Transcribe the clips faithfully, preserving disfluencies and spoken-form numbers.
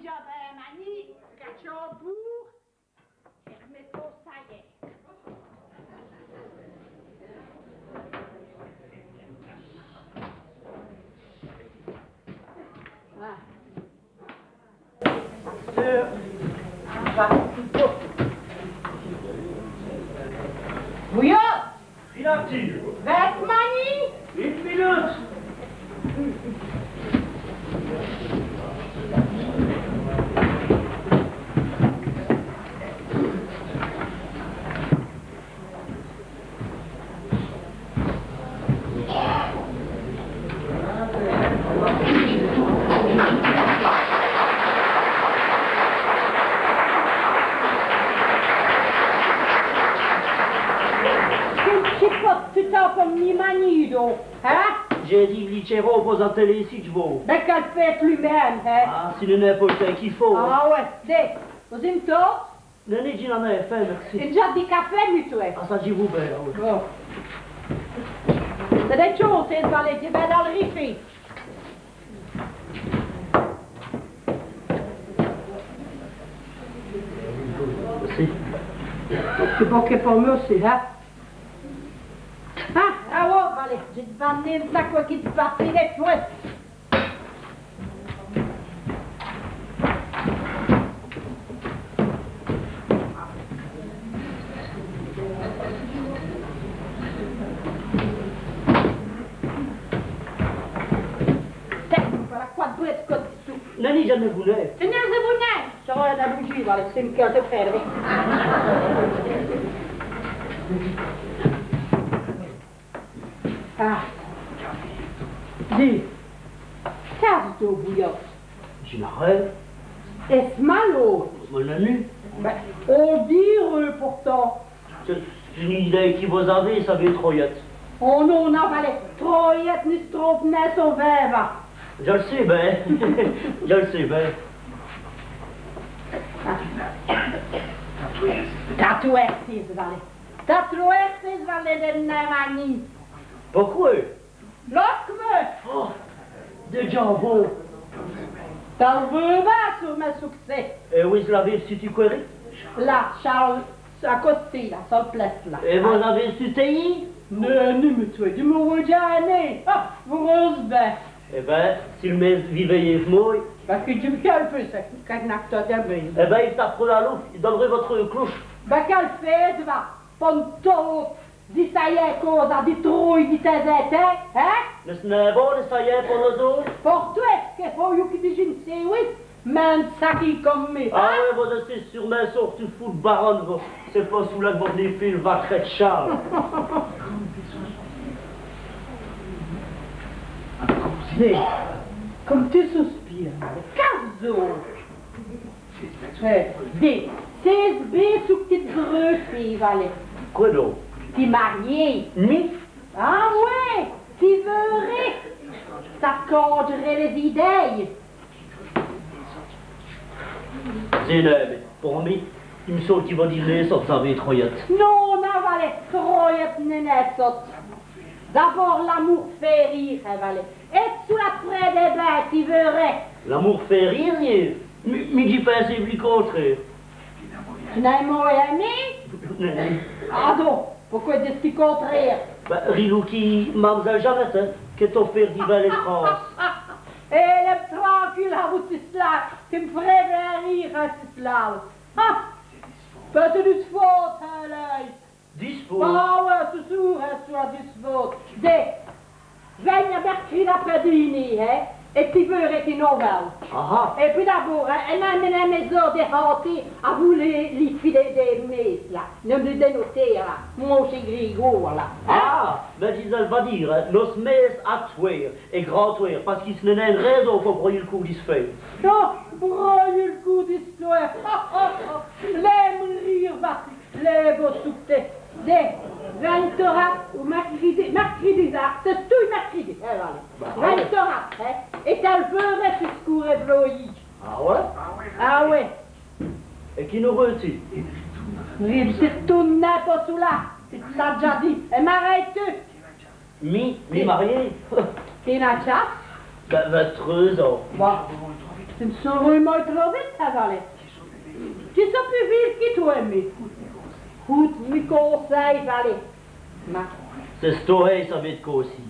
Dj'a bén mani, catchî au boûrd, èt r'mètî au sayêr. Ah. Bouillotte. Filatî. Vêtes mani. Une minute. Qui, qui pôte-tu tant po mi mani, don, hin ? Dj'ê dit v'lî tchêr po-z-atèler ci, dji vos. Bén, qu'a l' fête lu-minme, hin ? Ah, si n'èst nén po l' tins qu'i faut. Ah wè, dè, vos-in tôtes ? Nèni, dji n'a nén fêt, mèrci. Èt dj'a du cafè, mi, twè. Ah, ça, dji vou bén, awè. Bon. C'èst dès tchôses, c'èst, valèt, dji va dins l' rifin. Mèrci. C'èst bon po mi ossi, hin ? Ah, ah wè, valèt, dji va d'mandé ça, qwè, qui va fini, twè. Tènèz, vola qwè d' brèd co-d'sous. Nèni, dji n'è vou nén. Tènèz, vos nén. Ça va, ène boudjîye, valèt, c'èst m' qui l' fêt, vèyèz. Ah. Dîs, qu'as-tu, Bouillotte ? Dji n'a rén. Èst-ce malaud ? Mins nèni. Bén, on dîreut, pourtant. C'èst, c'èst ène idéye qui vos-avez, savèz, Troyète. Oh non, non, valèt, Troyète ni s' tronpe nén so vêva. Dji l' sé bén. Dji l' sé bén. Tatwêrci, valèt. Tatwêrci, valèt, dji n'è vou nén. Poqwè ? Loke-m'. Oh, dèdja vos. T'èl veûs bén, so m' succès. Èt wice l'avez-ve stupî quérir ? Là, chal, à côté, là, so l' place, là. Èt vos l'avez-ve stupî tèyî ? Nèni, mins twè, dji m' vou dèdja nén. Ah, vos r'v'lez bén. Èt bén, si l' mét vivèt èvè moy. Bén, qui dj' v'leu fé, c'èst qu'in-acte dè mét. Èt bén, i s'ap'reut la loûve, i d'nereut vôte clôche. Bén, qu'a l' fête, va, pont tot. Dès sayês causes, dès troyes, dès tins-ètints, hin ? Mins ç' n'èst nén bon, dès sayês po nos-ôtes. Por twè, qu'i faut qui dji dîje, c'èst, oyi, mins ça qui come, hin ? Ah wè, vos-èstez sûr'mint sôrti foû d' baronne, vos. C'èst po çoula qu' vos v'nez fé l' vatrèt d' châle. Come tu souspîres, qu'as-tu ? È, dè, c'èst bén çou qui dj' vou fé, valèt. Qwè don ? Ti marier. Mi ? Ah wè, ti veûrè. Ça t' candjerè lès-idéyes. Zénèbe, por mi, i m' sole qui vos d'êz nén sote, savèz, Troyète. Non, non, valèt, Troyète n'èst nén sote. D'abôrd, l'amoûr fêt rîre, hin, valèt. Èt çoula près dès bins, ti veûrè. L'amoûr fêt rîre, mi, mi dji pinse li contrêre. Dji n'é nén aimé. Adon, poqwè dîre li contrêre ? Bén, r'loukîz mam'zèle Jeannette, hin, qu'èle fêt rîre divins lès Frances. Èt lèsse-m' tranquile avou cisse-là, qui m' f'reut bén rîre, hin, cisse-là. Ah ! Pus d' fôte, hin, lèye. Dîs fôtes. Ah wè, toudis, hin, ça, dîs fôtes. Dè, vègne mèrcrèdi après-dîner, hin, èt ti veûrè, ti nos vèyans. Aha. Èt pwis d'abôrd, hin, èle m'a d'mandé dè hâter avou lès, lès fîyes dè, dè mèsse, là. Nos nos dènotez, là. Mossieû Grigou, là. Ah, mins dji v's-èl va dîre, hin, nosse mèsse a twêr, èt grand twêr, pace qui ç' n'èst nén ène rêson po broyî l' coû di s' fèye. Oh, broyî l' coû di s' twêr. Lèye-m' rîre, va. Lèye, vos soûptez. Dè, vint-ôte ou mèrcrèdi, mèrcrèdi, ça, c'èst tout mèrcrèdi, hin, voilà. Vint-ôte, hin, èt tèl veûrè, ti s' coûrè broyî. Ah wè ? Ah wè. Èt qui nos r'tîre ? R'tîre tout n'importe où là, ça dj' l'a dit. Èt marié, tu ? Mi, mi marié. Quéne âdje as-tu ? Bén, vint-treûs ans. Bon. Ti n' saureûs mia trover, ça, Valet. Dji so pus vî qui tot, mi. Coûte mi conseil, Valet. Ma. C'èst tot, ça va d' co' ossi.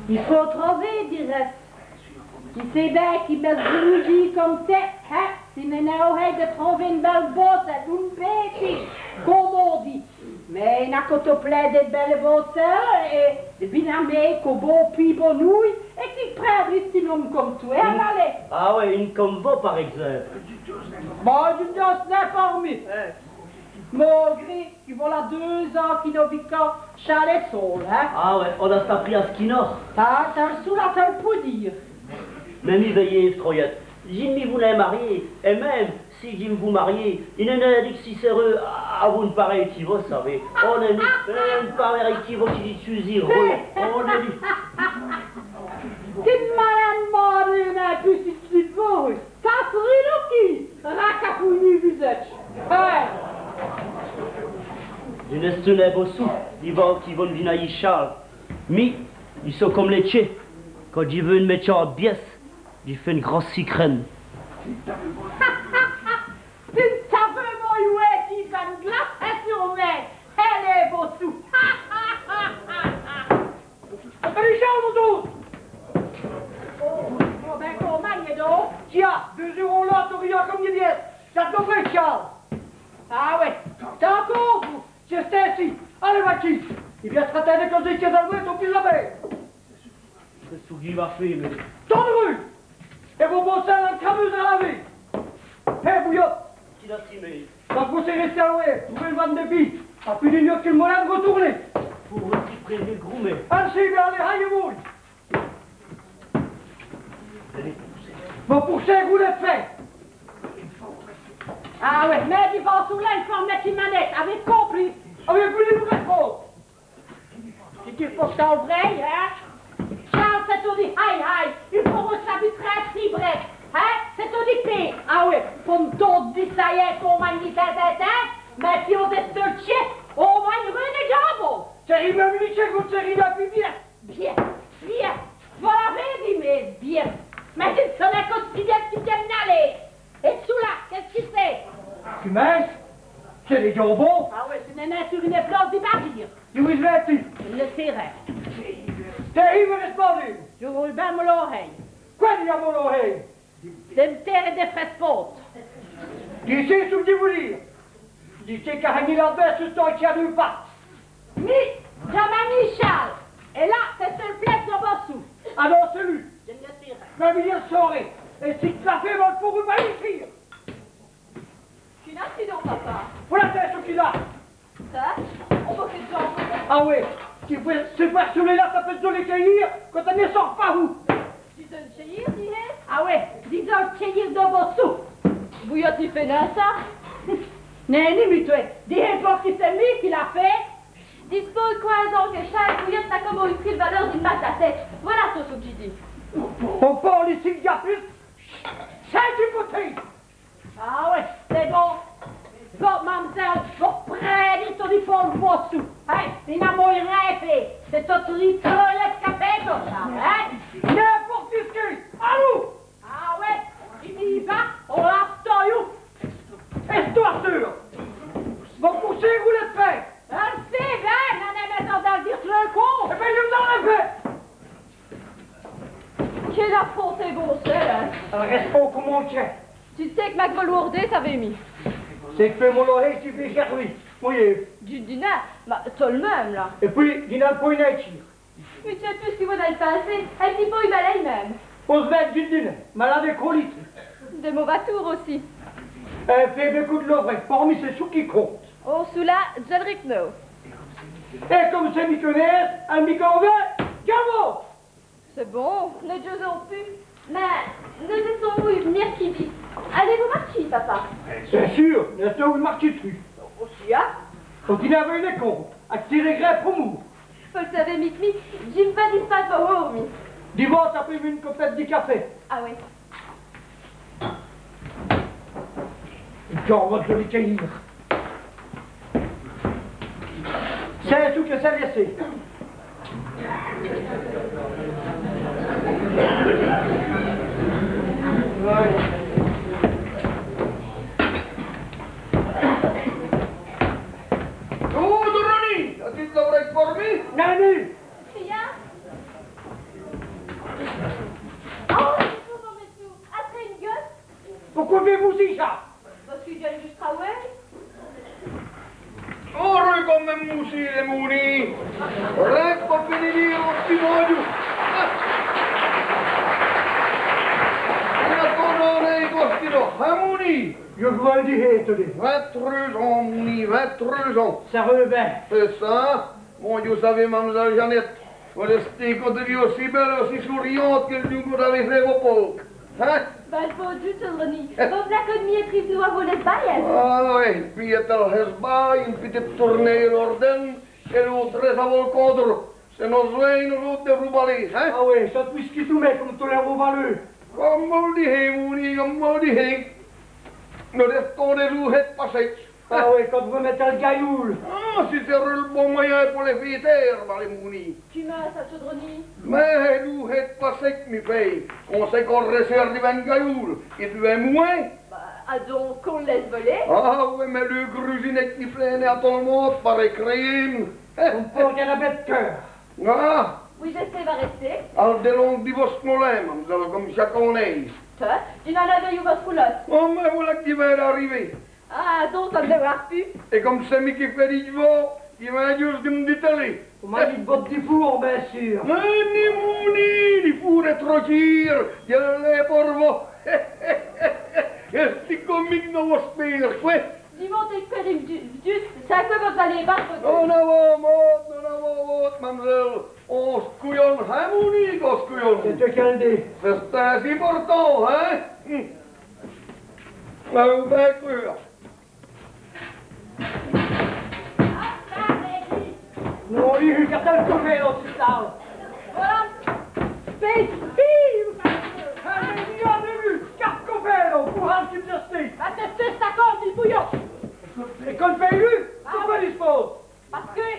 I faut trover, dî-j'. Ti sé bin qui mès-djins come tè, hin, si n'èst nin audji d' trover ène bèle botèye, ène pètite, come on dit. Mins i gn-a co tot plin dès bèlès botèyes, èt dès binamis co bons pîds, bons-oûy, èt qui prindrît in-ome come tot, hin, Valet ? Ah wè, ine come vos, par ègzimpe. Bon, dji n' dî nin por mi. Hin. Maugré qui v'la deûs-ans qui nos vikans chal èt sols, hin ? Ah wè, on-a st-apris a ç' qu'i-n-a. Ah, ça, ça, ça l' pout dîre. Mins mi vèyez, Froyète, dji n' mi vou nin marier, èt min.me si dji m' vou marier, i n'èst nin d' èsse si s'éreûs avou ine parèye qui vos, savez. On-z-èst mi, ine parèye qui vos, dji su-j'-îreûs. On-z-èst mi. Ti n' m'a nin d'mandé nin pus si dj' su d'vôye. Ça s'reût qui racafouye mi vizèdje. Hin. Dji n'èsteu nin bossu, dji vos qui vos n' v'nîz nin chal. Mi, dji so come lès tchins. Quand dji vou ine mètchante bièsse, dji fé ine grosse sicrène. Ti n'aveûs mia wêti fé ine glace, hin, sur mi. Alez, bossu. Attention, vous autres ! Oh, oh, bin, comint, don ? Tiens, deûs-eûros là, t'ârîz come dîs pièces. Ça t' va, Charles ? Ah wè, t'as co vos. Ch'èst insi. Alez, va-t-i. I vient trater avou costés, ch'èst al wêt au pîd d' la bêye. Qu'èst-ce qu'i va fé, mi ? Tandrîz ! Èt vos bosses dins l' crameûse a laver. Hé, Bouillotte ! Quî l'a-t-i mèt ? Quand vos sèrez rèsté al wêt, trouvez l' vant d' pîd, a pus d' gnote qui l' molin d' r'toûrner. Pou r'tiprer l' groumèt. Insi, bin, alez, haillez-vous. Vos poussez, roulez d' fé. Ah wè, mins dji vos soûler l' fornèt qui manèt, avez compris ? Avez pus d' rèsponse. C'èst pourtant vré, hin ? Charles, c'èst tot dit, haye, haye, i faut r'chapitrer s' brèt, hin ? C'èst tot dit, pé. Ah wè, pou tot dit ça, hin, comint dîre, tin, tin, tin, mins si on-z-èsteût tchés, au mwins, on n'èsteût nin bos. C'èst ri, mins mi, c'èst qu' vos sèrîz la pus bièsse. Bièsse, bièsse, vos l'avez dit, mins bièsse. Mins dji n' so nin co si bièsse qui dji m' n'alez. Èt çoula, qu'èst-ce qui c'èst ? Qui mèt ? C'èst dès djambons. Ah wè, ci n'èst nin sur ine plance di babîre. D'où vos-èstîz ? Dji n' sé rin. Tènez, vos rèspondez. Dji vou bin moloher. Qwè, dji vou moloher ? Dji m' têre èt dji m' rèspond. D'ici, ç' qui dj' vou dîre. D'ici qu'a hingni la bèsse, c'èst tot qu'a deûs pates. Mi, dji m' mèt a chal. Èt la, c'èst l' plèce do bossou. Adon, c'èst li. Dji n' sé rin. Mins mi, dji l' sârè. Èt si t' l'as fét, vos l' pôrez bin lèyî. Qu'i n'a, don, papa ? V'là, c'èst ç' qu'i n'a. Ça, on pèt fé d' djambons. Ah wè, c'èst vré, c'èst vré, ça, ça fét d' djolîs quèyîres, quand on n' sârt nin pou. Dj'è d'é quèyîre, dîz-ve ? Ah wè, dj'è d'é quèyîre do bossou. Bouillotte, i fét nin ça ? Nèni, mi, twè, dîz-ve plutôt qui c'èst mi qui l'a fét. Dispôy qwinze ans qui Charles Bouillotte n'a co nin compris l' valeûr d'ine masse d' tèsses. V'là tot ç' qui dj' di. On pâle ici, dji n' sé pus. Chène, dji vos di. Ah wè, c'èst bon. Bon, mam'zèle, vos prindrîz tot li pou l' bossou. Hin, i n'a mauye rin fét. C'èst tot li Froyète qu'a fét tot ça, hin ? N'importe qui. Alons ! Ah wè, i va, on l'èstôye. Èstoye, sûr. Vos poussez, roulez d' fé. Èle sét bin, on n'a nin bèsoin d' dîre trwès côps. Èt bin, dji v's-è rèpète. Quéle afôte ègosèle, hin. Rèspond come on tchén. Ti sé qu' m'a volwârdé, savez-ve. C'èst qu' fé moloher, c'èst fé sèrvi. Oyi. Dji n' di nin, mins tot l' min.me, la. Èt pwîs, dji n'a pont nin d' tchîr. Mins ti vos, pusqui vos n'avez nin assez, èl tipot i balèye min.me. On s' mèt dji n' di nin, mins èle a dès colîtes. Dès mauvays toûrs ossi. Èt fé bècôp d' l'ovrer, por mi c'èst ç' qui compte. Oh, çoula, dji l' ricneu. Èt come ça mi conèt, èle mi convint, dj'è va. C'èst bon, n'è dj'è pus. Mins nos-èstons mèrkèdi. Alez-ve martchî, papa ? Bin sûr, nos-èstons mèrkèdi. Ossi, hin ? Continuez à vèy lès comptes, à tirer grèp pou moû. Vos l' savez mî qu' mi, dji m' va disparaîte, mi. Dji vos apôrte ine copète di cafè. Ah wè. Quand vos d'voz quèyîre. C'èst tout ç' qui ça lèye. Oh, Doroni, as-tu d' l'oûre por mi? Nèni! Qué i a? Oh, bonjour, monsieur. Après une gueule? Poqwè vos-èstîz mossî? Pace qui dj' vén d' djustes travaler. Oreu quand min.me, mossî, lès mounîs. Rin qu' po v'nu dîre on p'tit mot. Mins atindez, on p'tit mot, hin, mounî? Dji vos l' di, todi. Vint-treûs ans, mounî, vint-treûs ans. Ça r'vint. C'èst ça. Bon, vos savez, mam'zèle Jeannette, vos r'stez co d'vî ossi bèle, ossi souriante qui l' djoû qu' vos-avez faît vo pôke. Hin? Bin, fôrt djusse, Doroni. Vos v'la co d' mî ètre v'nou avou lès bâyes. Ah oyi, pwis èle hèsse bâye, ène pitite toûrnéye è l'Ârdène, èt l'ôte avou l' condrot. C'èst nos-ôtes, nos-ôtes dès Roubalés, hin? Ah oyi, ça, pwis qui tout mèt come tos lès Roubalous. Come vos l' dihèz, mounî, come vos l' dihèz. Nos r'stons dès-ôtes passés. Ah oyi, quand vos mètez l' gayoûle. Ah, ci sèreût l' bon moyin po lès fêter, va, lès mounîs. Comint ça, Doroni? Mins lès-ôtes passés, mi fèye. On sét qu'on r'sèreût divins l' gayoûle, èt divins l' moulin. Bah, adon, qu'on l' lèsse voler. Ah oyi, mins lès gruzinètes qui flânenut à tot l' monde, parèt, crèyez-m'. On pôreût gn-a bê d' keûr. Ah! Oyi, dji sé, va r'ster. Al dèlongue di vos moulins, mam'zèle, come chaque annêye. Tins, dji n'è-j' aveu nin vèyu vos roulotes. Oh, mins v'la qui vén d'ariver. Ah, donc, ça n' dèwârt pus. Èt come c'èst mi qui fêt di vôye, i vén djusse di m' dètèler. Comint, i bote di foûr, bén sûr. Mins nèni, mounî, li foûr èst trop tchîr, dji l'é por vos. Èstîz comique, non, vos pére, qwè? Dji vos-è prîye djusse, djusse, ça qwè vos-alez bate. Nos n'avons mot, nos n'avons mot, mam'zèle. On s' couyone, hin, mounî, on s' couyone. C'èst tou qu' dji di. C'èst insi pourtant, hin? Hm. Mins vos p'lez crwêre. Non, li, qu'èst-ce qui l' coûr, là, là? Voilà. Pèse, pèse. Ah, mins regârdez-m', qu'èst-ce qu'on fêt, là, pou Harkins Estate? Bah, c'èst ça, ça compte, li bouyon. Èt qu'on fêt, li? Bah, poqwè, li spôrt? Pace qui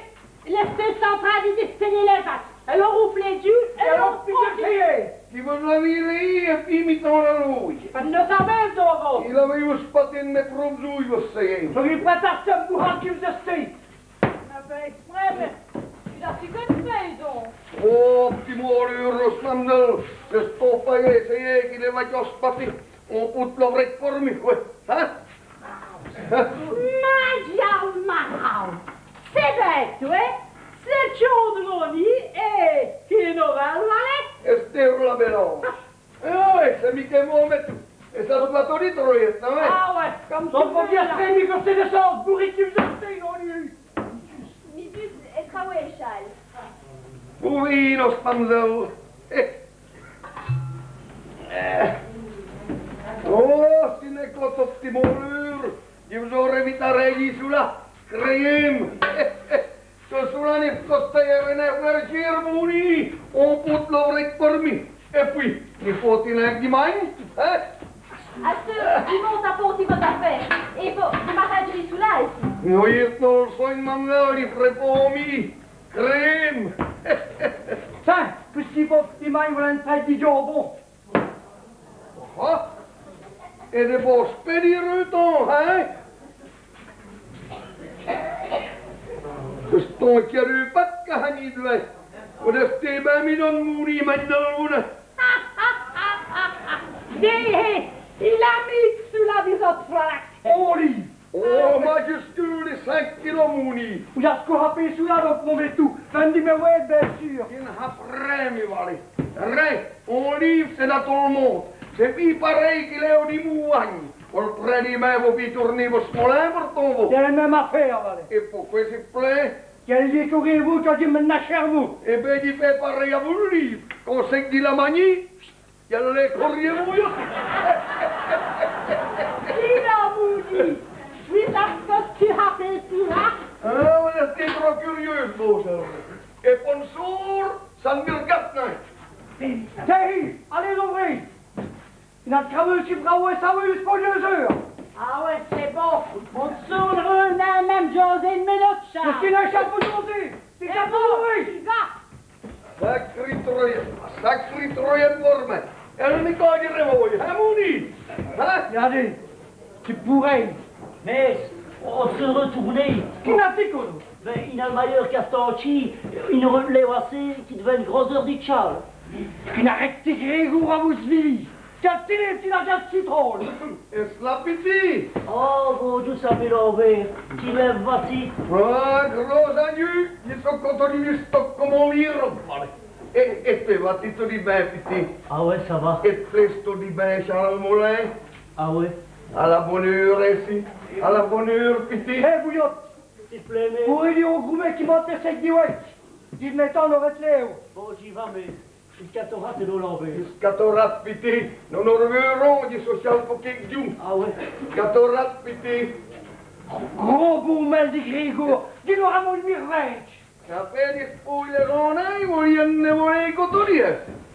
lès-Èstêtes sont in trin d' distèler lès vaches. Èt on roufle lès djus, èt on... Qui vos-avez rèyî, èt pwis mi tins la lwèye. Pace qui nos-amenez, don, vos. Il aveut spatî mès prôpes-oûy, vos sèyez. Dji n' vou nin tèrner pou Harkins Estate. Ah bén, èsprès, mins dji n'é nin sûre qu'on l' fêt, don. Oh, p'tit mot, li, mam'zèle, c'èst sto payé, sèyez, qui lès vaches ont spatî. On pout l'ovrir por mi, qwè. Hin? Mins dj'al maraud! C'èst bén, qwè? C'èst Djondroni, èt qui nos va, alèz! Èstîz la bèle-ome? Oyi, c'èst mi qui m' mèt tout. Èt ça, ça va tot dîre, non, hin? Ah oyi, come ça, ça va bén. C'èst mi qui sârt dè sôte, bourike qui v's-èstîz, on dîreut. Mi djusse èt travaye, Chal. Pou vos, nos, mam'zèle. Oh, si n'èst co tot p'tit mot, li, dji v's-âreu vite arindjî çoula, crèyez-m'. Çoula ni coste rin, rin, rin, mounî, on pout l'ovrir por mi. Èt pwis, i faut nin qu' dji mangne, hin? Asteûre, dji monte apôrter vos-afêres. Èt vos, vos m'arindj'rîz çoula, èt... Oyi, non, l' sogne, mam'zèle, i f'reut po mi. Crèyez-m'. Tins, quéqui vos-afêres, v'la ène pwègne di djambon. Ah! Èt dè bons spèdîs, ton, hin? C'è-st-on qui a deûs pates qu'a hèni d'vins. Vos-èstîz bén midone, mounî, mins dji n'è l'a nin. Hé, hé, il a mis sous la visite frac. Au lit. Oh, majuscule di cinq kilos, mounî. Vos-avoz co hapé çoula, don, pou mète tout. Vènez di m' vèy, bén sûr. Dji n' hape rin, mi valèt. Rin. On lîve, c'èst da tot l' monde. C'èst pus parèy qu'il èst au Dimouvane. Vos l' prindrîz bén, vos p'lez toûrner vos moulins, pourtant, vos. C'èst l' min.me afêre, valèt. Èt poqwè, s'i vos plét? Qué lî coûrîz-vous, qué dji m' n'achève, vous? Èt bén, dji fé parèy avou l' lîve. Quand c'èst qu' dji l'a magnî, dji l' coûrîz, vous. Dis donc, mounî, vos-avoz co hapé çoula? Ah, vos-èstîz trop curieûse, vos, ça. Èt po ène soûre, ça n' mi r'gate nin. Tins, alèz l'ovrir. I n'a d' crameûs qui brâhèt, ça, oyi, dèspûs dès-eûres. Ah oyi, c'èst bon. Bon, on n' r'vint nin, min.me, dins ène minute, ça. Qu'èst-ce qu'i n'a nin pou dîre? C'èst bon, oyi. I va. Sacré troyèt, sacré troyèt, vôrèmint. Èle mi cogne r'voye, hin, mounî? Adon, tu pôrès. Mins on s' r'toûne. Qu'i n'a pus qu'on... Bén, i n'a l' mayeûr qu'à stî, i n' r'lève assez qui d'vant l' grosseûr du tchal. Qu'i n'a rén d' grégor à vos-îs. Qué télé, qué n'a qué citron. Èst-ce la pitite ? Oh, bondjoû, ça fét l'envêrs. Qui m'è va-t-i ? Ah, grâce à Dieu, dji so continu stop come on vîreut. Èt, èt, va-t-i todi bén, pitite ? Ah ouais, ça va. Èt plèt-ce todi bén, Charles Molin ? Ah ouais. À la bone eûre, insi. À la bone eûre, pitite. Hé, Bouillotte. S'i v' plét, mins... Pôrîz dîre au groumèt qu'i m'a tèsséyî, ouais. Dîre mètans, on-âreut l' lève. Bon, dji va, mins... Èt qu'a-t-on rate, èt l'envêrs ? Qu'a-t-on rate, pitite ? Nos nos r'vêrons, dji so chal po quéque djoû. Ah ouais. Qu'a-t-on rate, pitite ? Gros boumèle di grégor, dji n'âreû mia l' mèrvèye. Qu'a fét dispôy lès r'nèyes, vos n'è volez co todi ?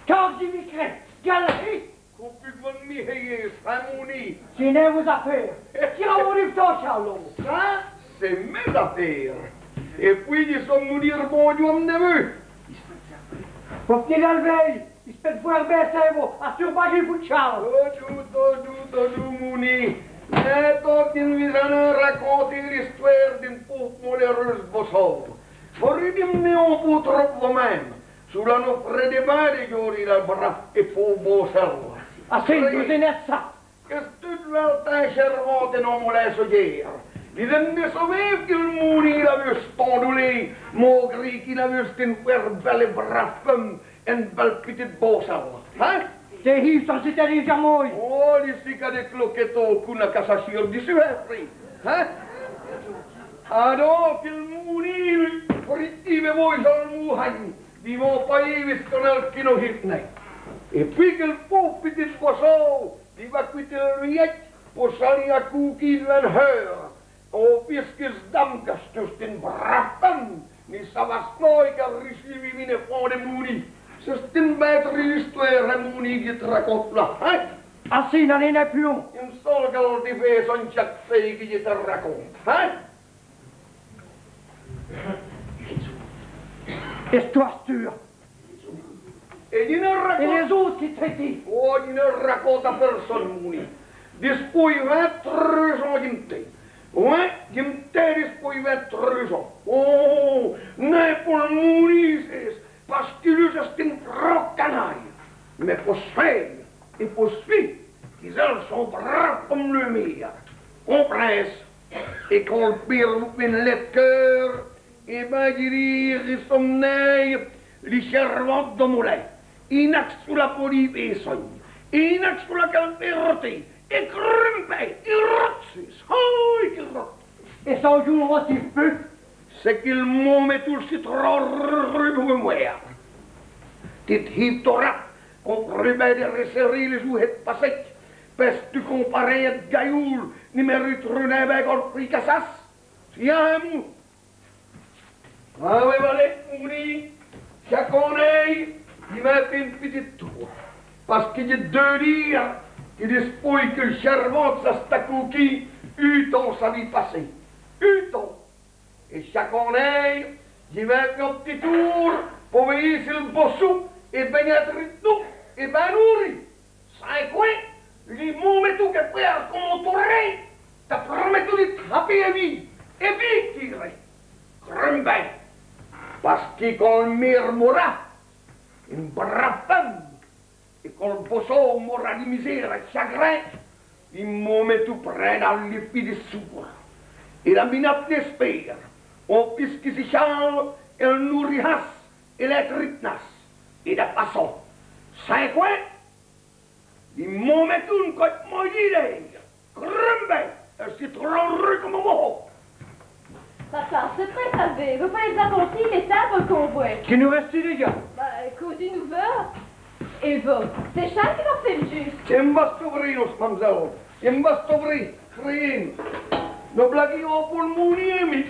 Quand dji mi crèye, galerie. Qu'on pus qu' vos n' mi hèyez, Saint-Mouni. C'èst vos-afêres. Tira, on-âreut l' tins, Charlot. Ça, c'èst mès-afêres. Èt pwis, dji so v'nu dîre bondjoû à m' nèveû. Vos v'nez d' l'vèy, i s' pèt fwârt bén, c'èst vos, à surbaguer vos tchâles. Todi, todi, todi, Mouni. Mins tant qu'i n' vos-a nin raconté l'istwêre d'ine pôve maleûreûse bossowe. Vos ridîz m'n-ôte on pô trop vos-minme. Çoula nos frè d' bén dès djôris, li brave èt pôve Bocèle. Assez, nos-è-st-a. Qu'èst-ce qui vos-a fét chèrvante, non, Molin Sodière ? Dji n' saveu nin qu' li Mouni l'aveu tant d'lé, maugré qu'i n'aveu stî one fwârt bèle èt brave feume, one bèle pitite Bocèle. Hin ? T'èsses, ça, c'èst dèdja mia. Oh, d'ici qu'a dès cloquètots, qu'on n'a qu'a s'achûr dissus, hin, fré. Hin ? Adon, qu' li Mouni, li, fré, i vos-a v'nu, hin. Dji vos payî, vos-è-st-on-ôte qui nos hîte, hin. Èt pwis qu' li pôve pitite Bocèle, dji va qwiter l' vèye po s'aler à coûkî d'vant l' heûre. Oh, pus qu' ç' dame qu'èst-èst one brave feume, mins ça va s' pôre qu'èle rèçûve mès-afêres, Mouni. C'è-st-one bête d'istwêre, hin, Mouni, qui dj' ti raconte la, hin ? Assez, n'ènèz nin pus, non. I m' sole qu'èle difèt on tchèque fèye qui dj' ti raconte, hin ? Èt-ce qui, Arthur ? Èt dji n' raconte... Èt lès-ôtes, qui fèyez-vous ? Oh, dji n' raconte à pèrsone, Mouni. Dispôy vint-treûs ans, dji m' tè. Ouais, dji m' tè dispôy vint-treûs ans. Oh, nin po l' Mouni, c'èst, pace qui lu, c'è-st-on gros canaille. Mins po s' feume, èt po s' fîye, qui zèls sont braves come li mîre. Comprinse. Èt quand l' pére vos fét one lète di keûr, èt bén, dji dîreu, i sommeûye li chèrvante do moulin. I n'a qu' çoula po dîre bèsogne. I n'a qu' çoula qu'èle pét roter. Èt crumbèye, i rote, c'èst, oh, i rote. Èt ça, dji n' r'tîre pus. C'èst qui l' momètou l' citron r'rumwêre. Ti t'hîves torâ, qu'on p'reut bén r'sèrer lès-oûhèts d' passéke, pace qui qu'on parèt ète gayoûle, ni mèriter nin bén qu'on fricasse. Tiens, mon. Ah ouais, valèt, Mouni, chaque annêye, dji m' fé on pitit toûr. Pace qui dji deû dîre qui dispôy qui l' chèrvante s'a stî coûkî, u temps s'avît passé. U temps. Èt chaque annêye, dji m' fé on pitit toûr po vèyî si l' bossou èst bén ètrî d' noû, èt bén noûri. Sins qwè, li momètou qu'èle pèd come on torèd, t'as promètou di t'haper èvî, èt vîte, tîrè. Crumbèye. Pace qui quand l' mére mora, one brave feume, èt quand l' bossou mora di misére èt d' chagrin, li momètou prindra l' fîye di s' soûr. Èt la minate d'èspére, on fîye qui si chale, èle noûrihasse, èt l'ètritenasse, èt di façon. Sins qwè, li momètou, on côp d'mwin, dji dîreu, crumbèye, èle si trouv'reut come on mohon. Papa, c'èst prèsse, vos faleut raconter, mins ça, vos l' conv'nèz. Qu'i nos rèsse dèdja. Bah, quasi noûf eûres. Èt vos, c'èst cha qui va fé l' jusse. Qu'i m' va stobrir, nosse mam'zèle. Qu'i m' va stobrir, crèyez-m'. Nos blaguîons po l' Mouni èt mi.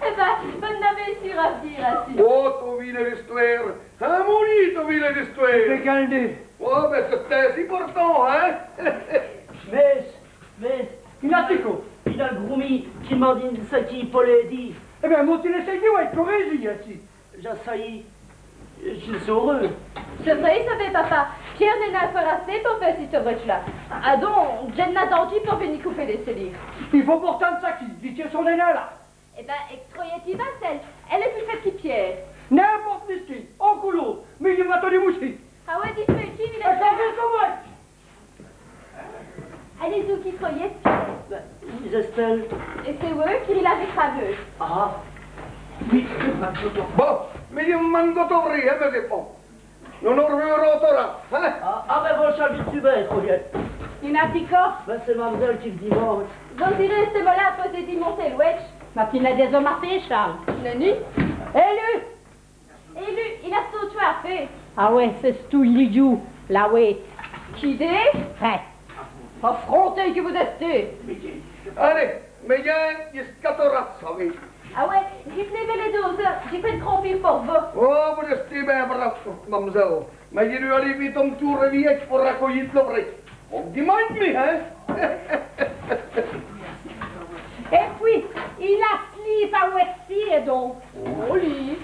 Èt bén, vos n'avèz rén à dîre, insi. Oh, t'as vî l'istwêre. Hin, Mouni, t'as vî l'istwêre. Mins qué dîre ? Oh, bén, c'èst important, hin ? Mins, mins, i n'a qu' ça, i n'a l' gros-mî qui m'a dit ça qu'i faleut dîre. Èt bén, montez-lèye, ouais, corèjîz, insi. Dj'a sayî. Dji l' sâreu. C'èst vré, i savèt, papa. Pière n'ènn' a fwârt assez po fé ci sovèdje-là. Adon, dji n'a nén d'ardjint po v'nu coper lès cèlîres. I faut porter on sac, dji tiésse on-ène là. Èt bin, èt troyèt-i, Marcèl, èle èst pus fète qui Pière. N'impôrte, Misty, on coulot, mins dji m'a tonu moussî. Ah wè, dji fé qui, il èst... Alèz, qui troyèt-i, Pière ? Dj' èstè... Èt c'èst vos qui l'avèz cramé ? Ah. Bon, mins dji m'è goût'rè, hin, mès-èfants. Nos nos r'vèyons tot à l'eûre, hin ? Ah, ah, mins vos l' savèz bin, troyèt. I n'a pus qu' ça. Bin, c'èst mam'zèle qui l' dimande. Vos-îrèz èstè mau là, po-z-è dimander l' wèdje. Mins ti n'as dèdja assez, Charles. Nèni. Èt li ? Èt li, il a s' tchwè à fé. Ah wè, c'èst tout, il èst djoû, là, wè. Qui dè ? Hin. Affronté qui vos-èstèz. Alèz, mins dj'ènn' a squate-rade, savèz. Ah wè, dji v'neu vèy lès deûs-ôtes, dji fé l' grand-pîre po vos. Oh, vos-èstèz bin brave, mam'zèle. Mins dji dwè aler vite, on toûr èvîye po r'cwèyî l' brètch. On dimanche, mi, hin ? Èt pwis, il a s' lîve awèt si, èt don. Oh, li.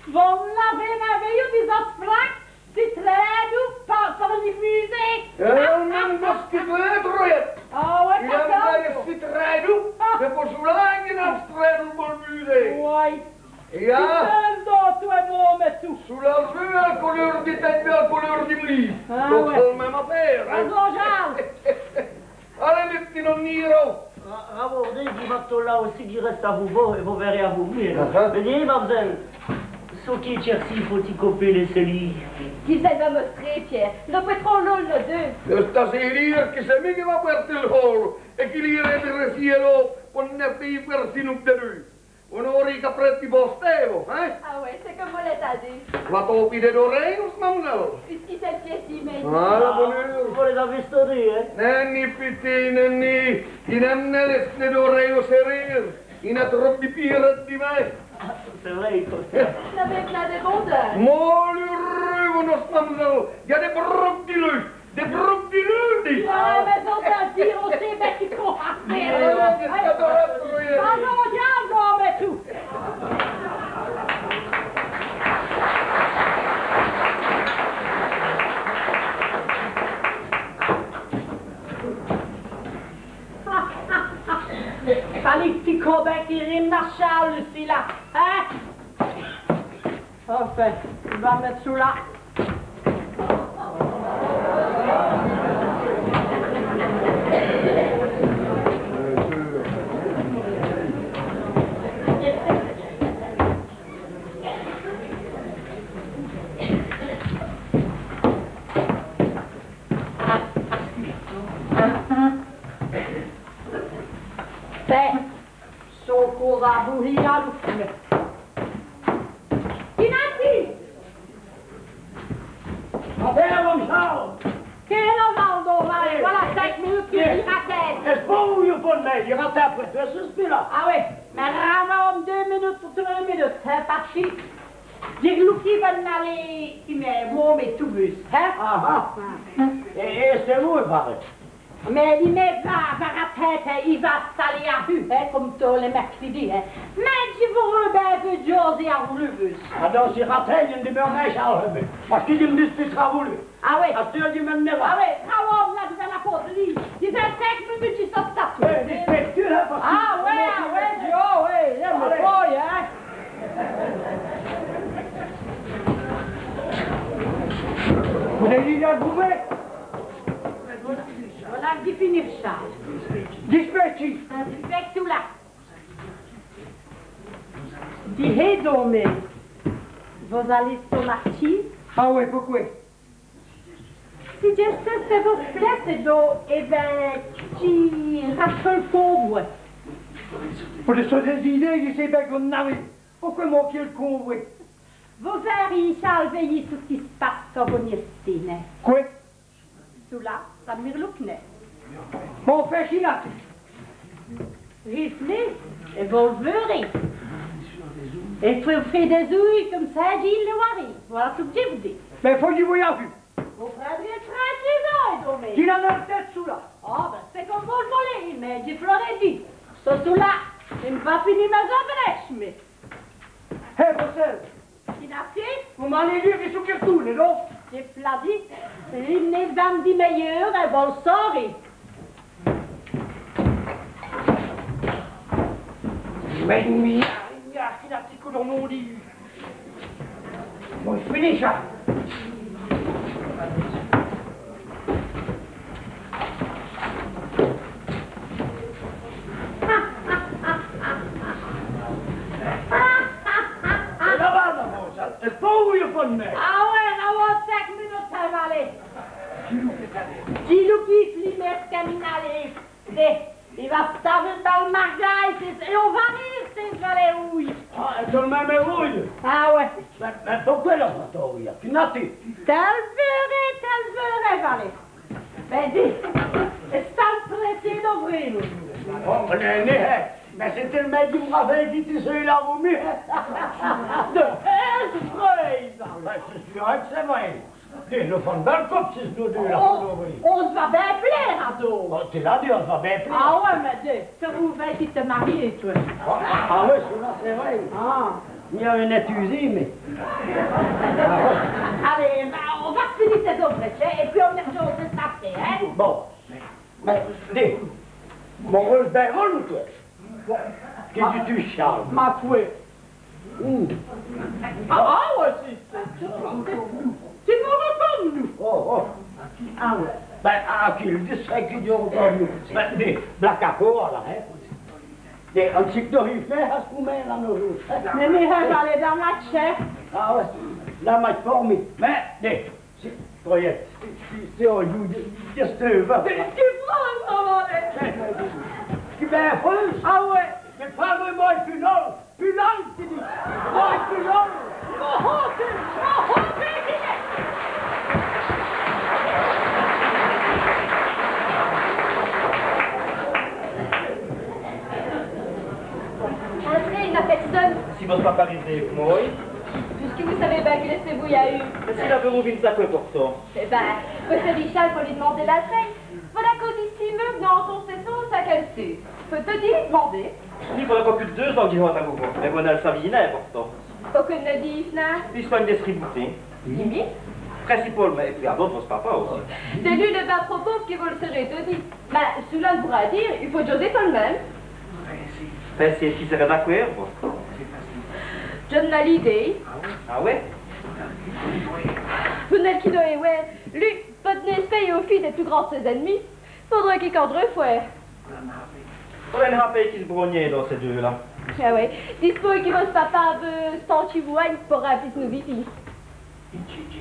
Vos l'avèz vèyu, dîs-èz, Franck ? S'i trène pa, pa li musée. Èt mins dè s' trène, troyèt. Ah wè, il a d' s'i trène. C'èst po ça qu'i n'a s' trène po l' musée. Wè. Èt... C'èst tot, tot, èt bon, mins tout. Sous la rûwe, a coleûr dè tèmbe, a coleûr dè mlin. Ah wè. Tot l' min.me afêre, hin. Alèz, mès p'tits, nos-îrons. Ra-, ravôrdèz, dji va tot là ossi, dji rèste avou vos, èt vos vèroz avou mi, hin. Ah. Mins dîz, mam'zèle, so qu'i tchèsse, faut-i coper lès cèlîres ? Dji v's-èl va mostré, Pière. Nos pwètrons l'ôle, nos deûs. C'èst assez dîre qui c'èst mi qui va pwèrter l'ôle, èt qui l'îrè drèssî l'ôle, po n' fé pwèrter nos deûs. On n'âreut qu'à prinde p'tit bosté, hin ? Ah wè, c'èst come vos l'avèz dit. Vos-avèz pris dès-orèyes, mam'zèle ? Èst-ce qui c'èst l' pièce dè mèyè ? Ah, la bone eûre. Vos lès-avèz todi, hin ? Nèni, p'tit, nèni. I n'a nén lès-orèyes sèrîyes. I n'a trop dè pîres èt dè mès. Ah, c'èst vré, qwè. Ça va ète là dès bons dins. Maleûreûs, vos, nos mam'zèles. I gn-a dès brocs dè lût. Dès brocs dè lût, dji. Ah, mins on va dîre ossi, mins qu'i faut... Alons, dj'ènn' va, mins tout. Falèt qui Cobain qui rime Marchal, ci-là, hin ? Enfin, on va mète ça là. Tènèz, so coûr a bouhî a l'oû. Qui n'a-t-i ? Mon pére, mon Charles. Qué normal, don, alèz, voilà cinq minutes qui dj' ratène. Èst-ce po vos, po mè, dj' ratène après tout, c'èst ça, là. Ah wè, mins rarmint deûs minutes po trwès minutes, hin, pace qui dji loûve qui va-t-in-aler, qui mè, mon, mè toubus, hin ? Ah, ah. Èt, èt c'èst vré, i parèt. Mins li mèt va, va ratène, i va s'aler a bu, hin, come tos lès mèrcrèdis, hin. Mins dji vôreu bin vos djouwer a l'oû. Ah non, si ratène, dji n' dimeure nén, Charles, hin. Pace qui dji m' dispèche avou li. Ah wè. Asteûre, dji m'ènn' va. Ah wè, bravo, là, dji va la pôrte, li. Dji v'neu cinq minutes, dji sôrt. Wè, dispèche-t-ou, hin, pace qui... Ah wè, ah wè, dji, oh wè, dji m' va, hin. Vos-avèz dèdja bouwè ? Voilà, dji finis, Charles. Dispèche-t-ou. Dispèche-t-ou, là. Dîz don, mins vos-alèz so martchî ? Ah wè, poqwè ? Si dj'èstèsse a vosse place, don, èt bin, dji ratchè l' convwè. Po dès-idéyes, dji sé bin qu' vos-in-avèz. Poqwè manquer l' convwè ? Vos vèroz, Charles, vèyoz ç' qui s' passe quand vos n'î èstèz nén. Qwè ? Çoula, ça n' mi r'loûke nén. Bon, fé, qui l'a dit ? Riv'nèz, èt vos l' vèroz. Èt fé, fé dès-oûy come ça, dji l' vèroz. Voilà tout ç' qui dj' vou dîre. Mins faut qu' dji vwèye a vos. Vos prindrèz l' trin qui va, don, mins... Dji n'a nén l' tète, çoula. Ah, bin, c'èst come vos l' volèz, mins dji v's-èl r'dî. Çoula, dji m' va fini mès-ovrèjes, mins... Hé, Marcèl, Qui n'a fét ? Vos m'aloz dîre, c'èst sou qué toûr, non ? Dji v's l'a dit, li mèsame di mèyeûr, èt vos l' sârez. Mins, mins, mins, qué fatigue, coudon maudit. Bon, fini ça. Là-bas, là-bas, ça, c'est pas où il faut le mettre. Ah ouais, là, on sait que nous, ça va aller. Dis-nous qui flimet, criminel. Dè, i va stî tal margay, c'èst, èt on va rîre, c'èst, valèt, oyi. Ah, èt tot l' min.me, oyi. Ah ouais. Mins, mins poqwè la fatoye ? Qui n'a-t-i ? Tèl vêre, tèl vêre, valèt. Mins dè, èstoz-ve prèssé d'ovri, oyi ? Oh, mins non, non, hin. Mins c'èst tèlmint qui m'avèt dit, c'èst là, vos, mins. Dè, c'èst vré, valèt. Mins c'èst vré, c'èst vré. Dè, nos fons one bèle coupe, si nos deûs, là, on, on s' va bén plêre, adon. Oh, ti l'as dit, on s' va bén plêre. Ah ouais, mins dè, ça vos vèyez qui t'ès marié, toi. Ah, ah ouais, ça, c'èst vré. Ah. I gn-a on-ètûzî, mins... Ah ouais. Alez, bah, on va finir cès-ovrèdjes, hin, èt pwîs on n' èrjîra après, hin. Bon. Mins, dè, mins on s' va bén, on, toi. Qui dis-tu, Charles ? Ma foi. Hmm. Ah, ah, ouais, si, si, si, si, si, nous r'tîrons, nous. Oh, oh. Ah, ouais. Bin, à qui l' dit ça, qui nous r'tîrons, nous ? Bin, dè, v'là qu'a qwè, là, hin. Dè, on sét qui nos-ôtes, à ç' moumint-là, nos-ôtes, hin. Mins, mins, hin, v'là dins l' match, hin. Ah, ouais. Dins l' match, pour mi. Mins, dè, C'èst, croyez, c'èst, c'èst on djoû dè, dè stève. Mins qui froce, ça va, hin ? Qui bén froce ? Ah ouais. Mins pas vraimint, pus long, pus long, ti dis. Ouais, pus long. Oh, oh, c'èst, oh, oh, c'èst... Intrez, i n'a pèrsone. Si vos papa riv'reut èvè mwin, oyi. Pusqui vos savez bén qu'il èst èvôyou. Mins si l'avîz rouvî, ça qwè, portant ? Èh bén, vos sèriz Richard, faut lî d'mander l'adrèsse. V'là quésus mins, non, on sét ça qu'èle sét. Faut todi lî d'mander. Li, v'là co pus d' deûs-ans qui dj' rinte à Louvron. Èt vos n' l'savîz nin, portant. Poqwè n'è dit nin ? Li sogne d'èsse ribouté. Mins ? Principalemint, èt pwîs à d'ôtes, vos papa ossi. C'èst li l' bin à propos qui vos l' sèrez todi. Mins, çoula n' vout rin dîre, i faut djouwer tot l' min.me. Pinsez qu'i sèrè d'acwèrd, vos ? Dj'ènn' a l'îdêye. Ah ouais ? Vos n'èl qu'i dwèt, ouais. Li, vos n'èstez pus au fêt dès pus grands d' sès-èn'mis. Faudreut qu'i candreut fwért. Faudreut n' rapèler qu'i s' brognèt dins cès deûs-là. Ah ouais. Dispôy qui vos papa aveut stî tchî vouwagne po rimpli s' noûvî fîye.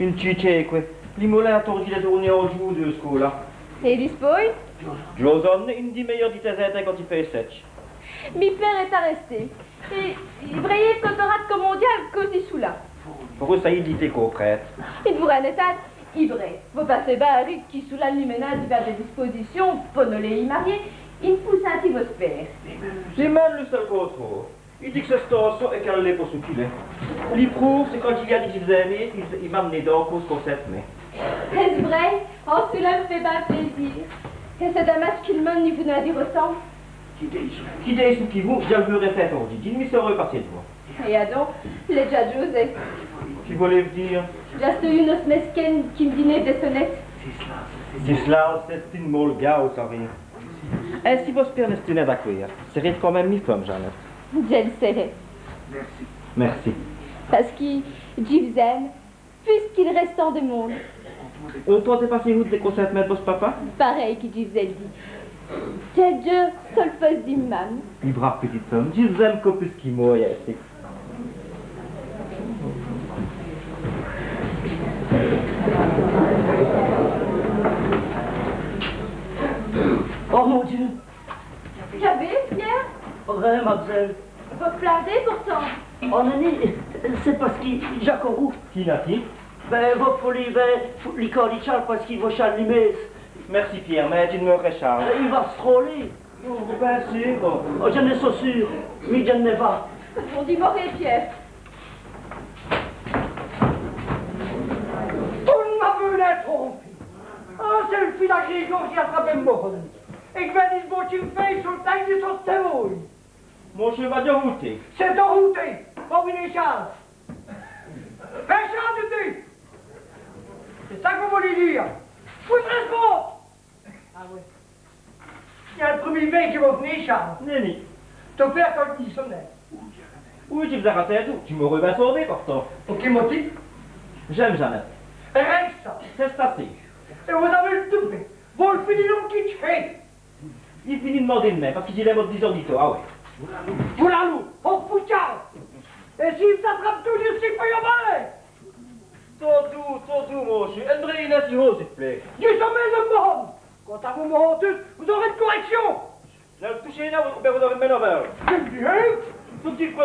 Ène tchîtchîye, qwè. Li moulin a todi d'èsse toûrné an djoû deûs côps-là. Èt dispôy ? Dj'ôse, ène dîme-eûre di tins-in-tins quand i fêt sètch. Mi pére èst arèsté. Èt, èt vraîyèz qu' on-z-âra d' co mondial, quésus çoula. Pour ça, i dit qu'on prête. I n' vout rin ètinde. I vraît. Vos pinsez bén, Rick, qui çoula n' li mèt nin divins dès dispôzicions po nos lèyî mariér, i n' pout sintî vos pére. Li min.me, li sèl contr'ôte. I dit qu' c'èst st-an-ci èt qu'èl n'èst nin po ç' qu'èl èst. Li proûve, c'èst quand dj' lî a dit qu' dj' v's-inme, i, i m'a d'né d'vant co s' consèntimint. C'èst vraî, oh çoula m' fét bén plêzîr. Èt c'èst damadje qui l' min.me n' vout nin dîre ostant. Quî d'èsse, quî d'èsse, quî vout, dj' l'veûrè fwért toûrner. Dji n' mi sâreu passer d'vant. Èt adon, lès djadjoûs, èh ? Quî vos l'vez dîre ? Dj'èsteu ène osse mèskène qui m' dînêt dès sonètes. Dji l' sé, c'è-st-ène mauvaîse gouve, vos savez. Èt si vos pére n'èsteût nin d'acwèrd, sèrîz quand min.me mi feume, Jeannette. Dji l' sèrè. Mèrci. Paski dji v's-inme pus qui l' rèstant dè monde. On pout passer oute dè consèntimint dè vosse papa ? Parèy qui dji v's-è dit. Dji djeûre so l' posse di m' mame. Mi brâve pitite feume, dji v's-inme co pus qui mwin, èh, c'èst... Oh mon Dieu ! Qu'avèz, Pierre ? Rin, mam'zèle. Vos plèdèz pourtant. Oh, nèni, c'èst paski dj'a couru. Quî n'a-t-i ? Bén, vos p'lèz bén foute li camp di Tchâles paski vos Tchâles li mèsse. Mèrci, Pierre, mins dji d'meûre Tchâles. I va s' rôler. Vos pinsèz, vos ? Oh, dj'è so seûr, mi dj'è va. Bon, dji d'meûre, Pierre. Vos n'm'avèz nin trompé. Ah, c'èst l' fî dè Grégor qui a trapé m' mauvaîse... Èt qui v'nèz di s' botchî m' fèye so l' tèmbe di so stèvôye. Mon tchèval a roûté. C'èst roûté. Bon, v'nèz, Tchâles. Mèchant, tu dis ! C'èst ça qu'on v'leut dîre. Foû-m' rèspond. Ah oyi. C'èst l' prumî fwès qui vos v'nez, Charles. Nèni. T'as fét co l' tî sonnè. Oyi, dji v's-a ratindou. Dji m'âreû bén sâvu, portant. Po qué motif ? Dj'in.me Jeannette. Èt rén qu' ça. C'èst assez. Èt vos-avez l' toupèt. Vos l' finirez donc, qu'i dj' fét. I finit d' manger d' mwin, pace qui dj' l'a mârdi zordi tot, ah oyi. Voilà, loup, on fout ça. Èt si v's-atrape toudis, c'èst po vos. Tot doûs, tot doûs, moncheû. Ène brèye, s'il vous plét. Dji so mèsme in-ome. Quand vos m'hontoz, vos-aurez ène corèction. N'èl touchèz nin, ou bén vos-aurez mèl au vinte. Qué dîrez-ve ? Tout d' suite.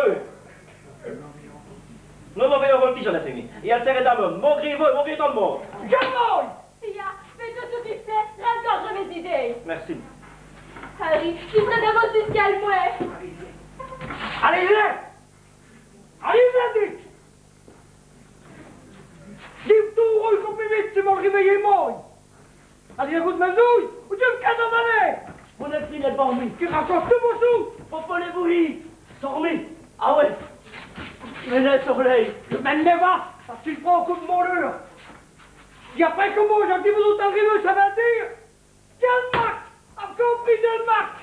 Non, non, vèyoz voltî, Jeannette, mi. Èt èl sèrè d'abôrd. Maugré vos, maugré tot l' monde. Jamais. Tia, mins dji so difèt, rène quand dj'é mès-idéyes. Mèrci. Harry, dji s'rè d'vant jusqu'à l' mwèrt. Alèz-vos ! Alèz-vos, dji dis ! Dji vos toûre come pus vite si vos l' rivèyèz, mi. Alèz, ècoutèz, mins dji vos di, ou dji vos cate dins l' nèz. Vos n'èlèz pus d'vant mi. Qui raconte tout, vos sous. Vos p'lèz vos-î. Sortèz. Ah oyi. Mins non, sortèz. Mins non, va. Pace qu'i pwint on côp d' mon leûr. Èt après, come dji vos-ôte, vos-ôte, ça vout dîre, dji l' maque. Avez compris, dji l' maque.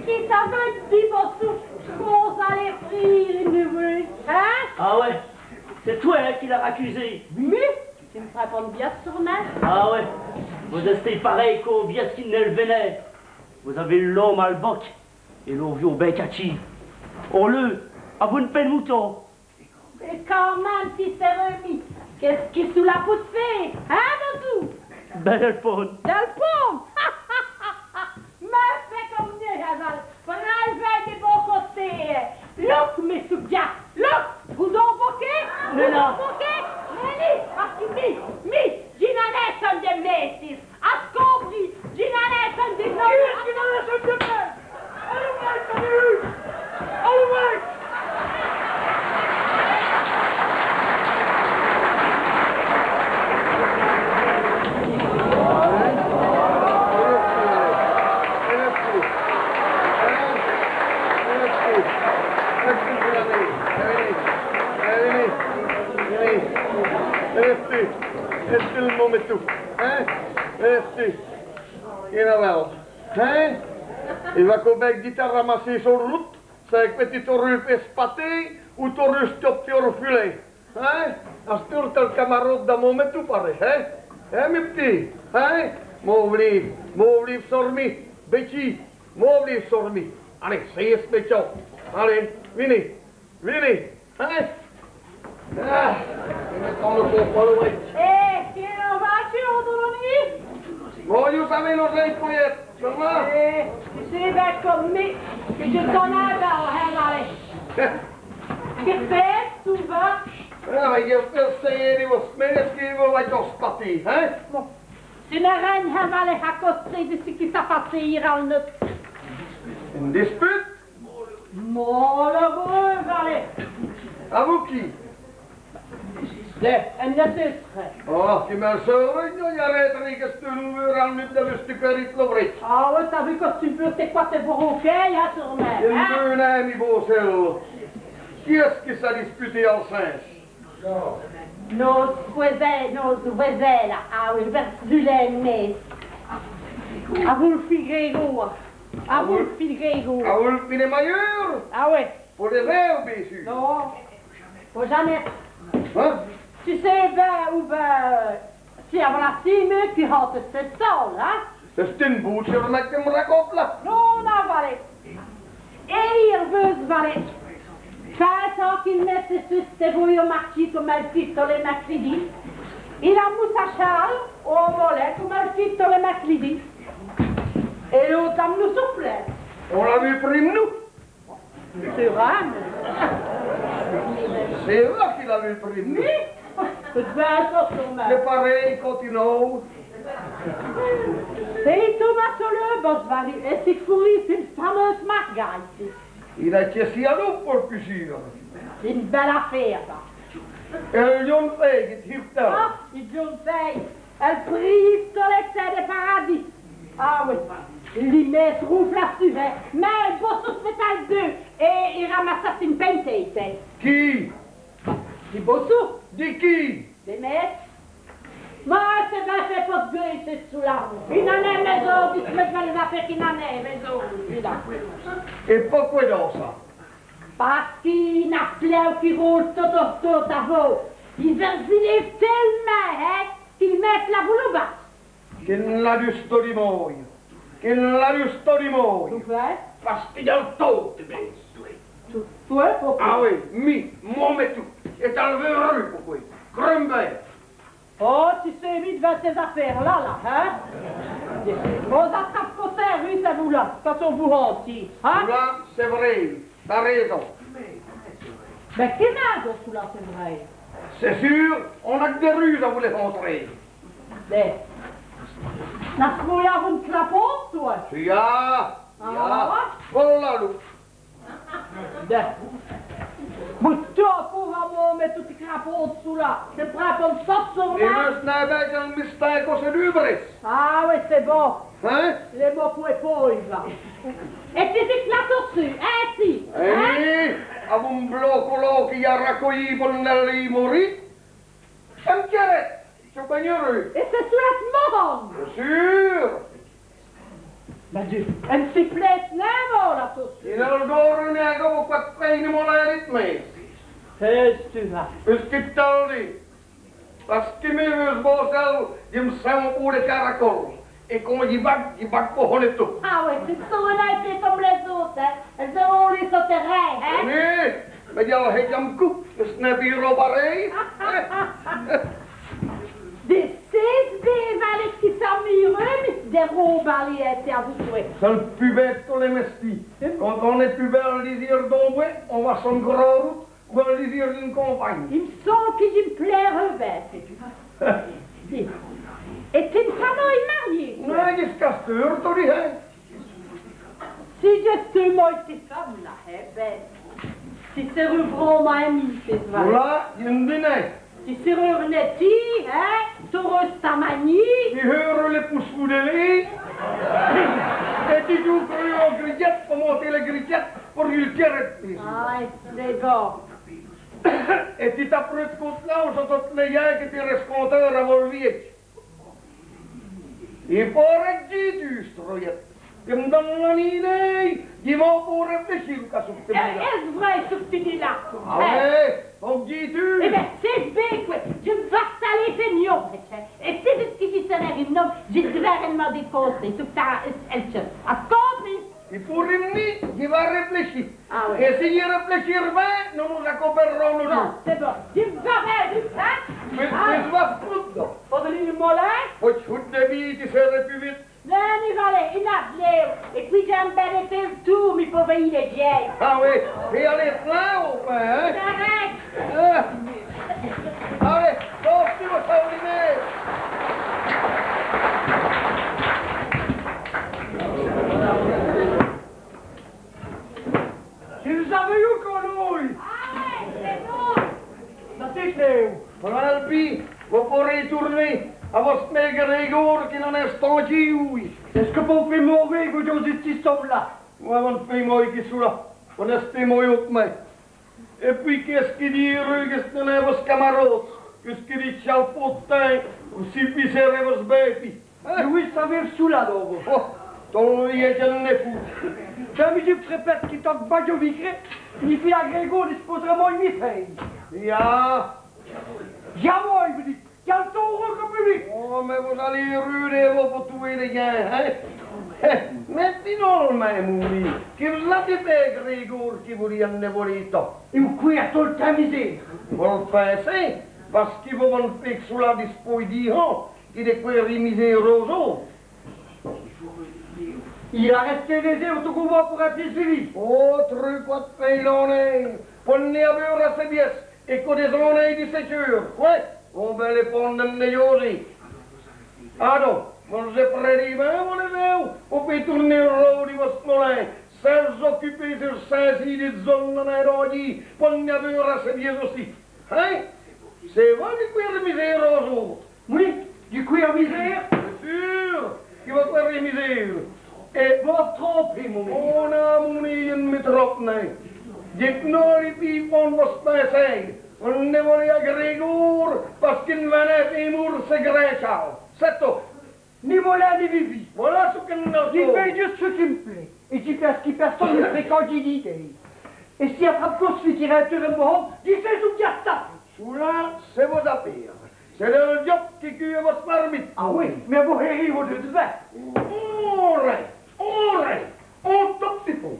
Qui ça vout dîre, vos sous, qu'on-z-a l' frîre, nèni ? Hin ? Ah oyi. C'èst vous, hin, qui l'a racusé ? Mi ? Qui m' frè pont d' bièsse, sûr'mint. Ah oyi. Vos-èstèz parèy qu'on bièsse qui n'èl vènèt. Vos-avez l'âme al boc èt l'ôvion bén catchî. On leûr, avou ène pèle mouton. Èt quand min.me, ti sèrè mi, qu'èst-ce qui ça l'a fotou fé, hin, vos sous ? Bén, dèl pome. Dèl pome ? Mins fèz come mi, Hazal. Pwèz vèy dè bon côté. Look, mès soûpias, look. Vos-avoz bokèt ? Nèni. Vos-avoz bokèt ? Nèni, pace qui mi, mi, dji n'a nin sène dè mèssis. Avoz compris ? Dji n'a nin sène dè mèssis. Dji n'a nin sène dè mèssis. Alèz, vèy, salut. Alèz, vèy. Èstèz, èstèz l' mométou, hin ? Èstèz. Èt la vèla, hin ? I va co bén dîre, t'as ramassé so l' route, ça, qwè, ti t'âreûs fét spater ou t'âreûs stopé au filet, hin ? Asteûre t'as l' camarôde dins mométou, parèt, hin ? Hin, mi p'tit, hin ? M'oblîve, m'oblîve sôrmint, bètchî, m'oblîve sôrmint. Alèz, ça y èst, bètchî. Alèz, vènèz, vènèz. Hin ? Ah, mètans l' côp à l'ouvrèdje. Hé, qué va, ti, on dôrt ? Bon, vos savèz, nos-èyes, poyète, ça va ? Hé, ti sès bén come mi, qui dj' so nin dins l' vèla. Qué fèz-ve, ça va ? Ah, mins dji vos fé sèyî dè vos mèner, pace qui vos vèyèz, vos spater, hin ? Bon, si n'a rin, hin, vèla, a cause dè ç' qui s'a passé îr al nut'. Ène dispute ? Maulevrî, vèla. Avou qui ? Dè, ène nècèsse. Oh, qui m'èl sâveût, non, i a rin d' rèye qui ç' noûveû al nut' d'avou ç' qui pèrit l'ouvrèdje. Ah oyi, t'as vu, quand tu peux, t'èsteûres qwè, t'èsteûres bokèt, hin, sûr'mint, hin ? Ène bone âme, mi bô cèl. Qui èst-ce qui s'a disputé al cènse ? Nos vwèzins, nos vwèzins, la, ah oyi, vèrs l' mènêse. Avou l' fîye Grégo. Avou l' fîye Grégo. Avou l' fîye dè mayeûr ? Ah oyi. Po lès vèyes, bén seûr. Non. Po Jeannette. Hin ? Tu sès bén, ou bén, euh, c'èst avou la fîye qui hante cès-st-ôtes, hin ? C'è-st-ène boute, sûr'mint, qui m' raconte la. Non, non, vèla. Èt i r'vèt, vèla. Fét, tant qu'i mèt sus sès vôyous marquîs come èl fét tos lès mèrcrèdîs. I a moussé Charles au molèt come èl fét tos lès mèrcrèdîs. Èt l'ôte, dins l' soupèr. On l'avèt pris, nos ? C'èst vrai, mins... C'èst vrai qu'i l'avèt pris, nos. Mins, c'èst bén ça, sûr'mint. C'èst parèy, continèz. C'èst Thomas Soler, bos vèla, èt c'èst Fouri, c'èst l' fameûse marque, ça. I a quéqu'chôse à l'ôte, po l' pus seûr. C'èst ène bèle afêre, ça. Èt l' djon.ne fèye, qu'èst-ce qui t'as ? Ah, l' djon.ne fèye. Èle prîye tos lès sês dè paradis. Ah oyi. Li mêsse roufle a sû, hin. Mins èl bossoû s' fêt todi deûs. Èt i ramasse ène pintêye, hin. Qui? Li bossoû. Di qui? Dè mêsse. Mins c'èst bén fêt po s' gueuler, c'èst ça la. I n'a nén mèsone, i s' mèt dins lès afêres qu'i n'a nén mèsone, li-là. Èt poqwè don ça? Pace qu'i n'a l' plèwe qui roule tot autoû d'avau. I vèye s' lève télemint, hin, qu'i mèt la boule au bas. Qu'i n'a du st-ome, qu'i n'a du st-ome. Poqwè? Pace qu'i a l' tort, mins. Poqwè? Ah oyi, mi, mi, mins tout. Èt t'èl vèreûs, poqwè? Crèyeu-m' bén. Oh, ti sés mète vos afêres la, la, hin? Vos-attrape po sins russes, vous la, quand on vous hante, hin? Là, c'èst vraî, t'as réson. Mins qué n'a, ça la, c'èst vraî? C'èst sûr, on n'a qu' dès ruses à vos montrer. Bén, n'a-t-on nén avou ène crapaude, toi? Siya, siya. Ah. Voilà, lou. Bén. Mins ti, pôve ome, mins totes tès crapaudès, ça la, ti prinds po ène sôte, ça, la? Èt mi, ç' n'èst bén qu' èl mistin' qui c'èst du brèsse. Ah oyi, c'èst bon. Hin? Lès mots pou èpouwèter, va. Èt ti, ti, là, tot seû, hin, ti? Hin? Èt avou ène blanche colôre qu'i a racoyî po n' nén lèyî mori. Ène tièrète, c'èst bén eûreûs. Èt c'èst ça l' monde? Bén sûr. Bén Diu, ène siplète, nén, là, tot seû. I n'a l' dwèt nén co po qwate pins ni molin d' mêsse. Qu'èst-ce qui tu as? Qu'èst-ce qui t'èl dit? Pace qui mi, vos-ôtes, dji m' sins on pô dè caracole. Èt quand dji bake, dji bake po hon-ètou. Ah oyi, c'èst ça, on-a èté come lès-ôtes, hin. Èle s'èst roûlîye so tèrin, hin. Oyi, mins dji l' hèdje on côp, mins ç' n'èst pus rin parèy. Dè sès bén valèts qui s'amîrent, mins dès robes à lî, hin, ti, avou twè. C'èst l' pus bèle di tos lès mèstîs. Quand on-èst pus bèle au dizîr d'on bwès, on va so 'ne grande route, ou au dizîr d'ène compagne. I m' sonle qui dji m' plêreû bén. Èt ti n'èsses nén marié? Non, jusqu'à ç' heûre, todi, hin. Si dj' èsteu mo tè feume, la, hin, bén, ti sèreûs vrémint in mî, c'èst vraî. Là, dji n' di nén. Ti sèreûs r'nèti, hin, t'âreûs ta magnîye. Ti heureûs lès poûssous dè lét. Èt ti djouwereûs aus grignettes po monter lès grignettes po l' tièrète. Ah, c'èst bon. Èt ti t'aprèt'reûs co l' tèmp, on s' tint, qui ti rèsconteûreûs avou l' vî. I parèt qui dji tûwe, ç' troyète. Qui m' done one idéye, dji m' va rèflèchi, Lucas, su ç' qui dj' di là. Èst-ce vraî ç' qui dj' di là? Ah oyi, donc dji tûwe. Èt bén, c'èst bén, qwè. Dji m' va t'aler fé m' omène, hin. Èt si dj' di qui dj' sèreû in-ome, dji d'vrêreu d'mander consèy, tout ça, èl tchène. As-tu compris? I pôreût, mi, dji va rèflèchi. Ah oyi. Èt si dji rèflèchi bén, nos nos acopèrerons nos deûs. Non, c'èst bon. Dji m' va vite, hin? Mins, mins va foute, don. Faut-i-l' molin? Faut foute dè bî, ti sèreûs pus vite. Non, i va aler, i n'a d' l'êwe. Èt pwîs dj'in bén fé l' toûr, mi, po vèyî lès djins. Ah oyi, èt aler là, au mwins, hin? Arète. Ah. Alez, sortez vos sabliers. Dji v's-aveû yeû, canaris! Ah, c'èst bon! Datez-ve, voilà l' pîre, vos pôrez toûrner avou vos mète Grégore qui n'èst nén stanti, oyi. Èst-ce qui vos p'lèz m'èspîyer, vos, dji di, c'èst-là? Mwins, vos n' fèyez mia qui ça, vos n'èstez mia ôte mwins. Èt pwîs, qu'èst-ce qu'i dîreût, qu'èst-ce qui dîreût vos camarâdes, qu'èst-ce qu'i dîreût Tchèlèye, ou si pwîs sèrez vos bèpîs? Hin? Oyi, savez, ça, don. Oh, tot l' vî djin d'èl foû. Dji m' rèpète qui tant qu' Badjo vîvrè, mi fî a Grégore, i s' pôreût mia mi fèye. Ya. Jamês, dji vos di. Qué tôrd, come public! Oh, mins vos-aleûz rûder, vos, po touwer lès djins, hin? Mins finalemint, mon-ome, qui v's-a-t-i fêt, Grégore, qui vos-alez v'nu tant? Èt poqwè a-t-on tant d' misére? Vos l' pinsez, pace qui vos v'nez fé ça dispôy dîj ans, qui dj' di qwè d' misére, Rozo? I a rèsté dès-êres tot come po èsse vî. Oh, trwès, qwate fîyes, non, non. Po n' nén aveûr a sès bièsses, èt co dès-annêyes di sès-eûres, qwè? Bon, bén, lès pôres n'ont nén d'ôsé. Adon, vos-alez prèdî, bén, vos-alez, vos, po fé toûrner l' roûde di vosse molin, sins-z-ocuper di sès-îs, di-z-one-ane èt di, po n' nén aveûr a sès bièsses ossi. Hin? C'èst vos qui dj'èstez misére, Rozo? Oyi, dji di qwè Mon âme, on-z-èst mètropnè. Dji n'årè pus pôrdu vos pinséyes. On-z-è volè a Grégôre pace qu'i v'nèt d' mouri s' grès chal. C'èst tot. Ni volè ni vèy. Vola çou qu'on-z-a d' fé. Dji fé djusse çou qu'i m' plét. Èt dji pinse qui pèrsone ni fréquente dji d'idéye. Èt si on trape co ç' fî qui rintûre è m' home, dji sé çou qui dj' a d' fé. Çoula, c'èst vos-afêres. C'èst dèl djote qui cût vos marmites. Ah oyi, mins vos hèriz vos d'vins. Ôrê, ôrê, on tot p'tit pô.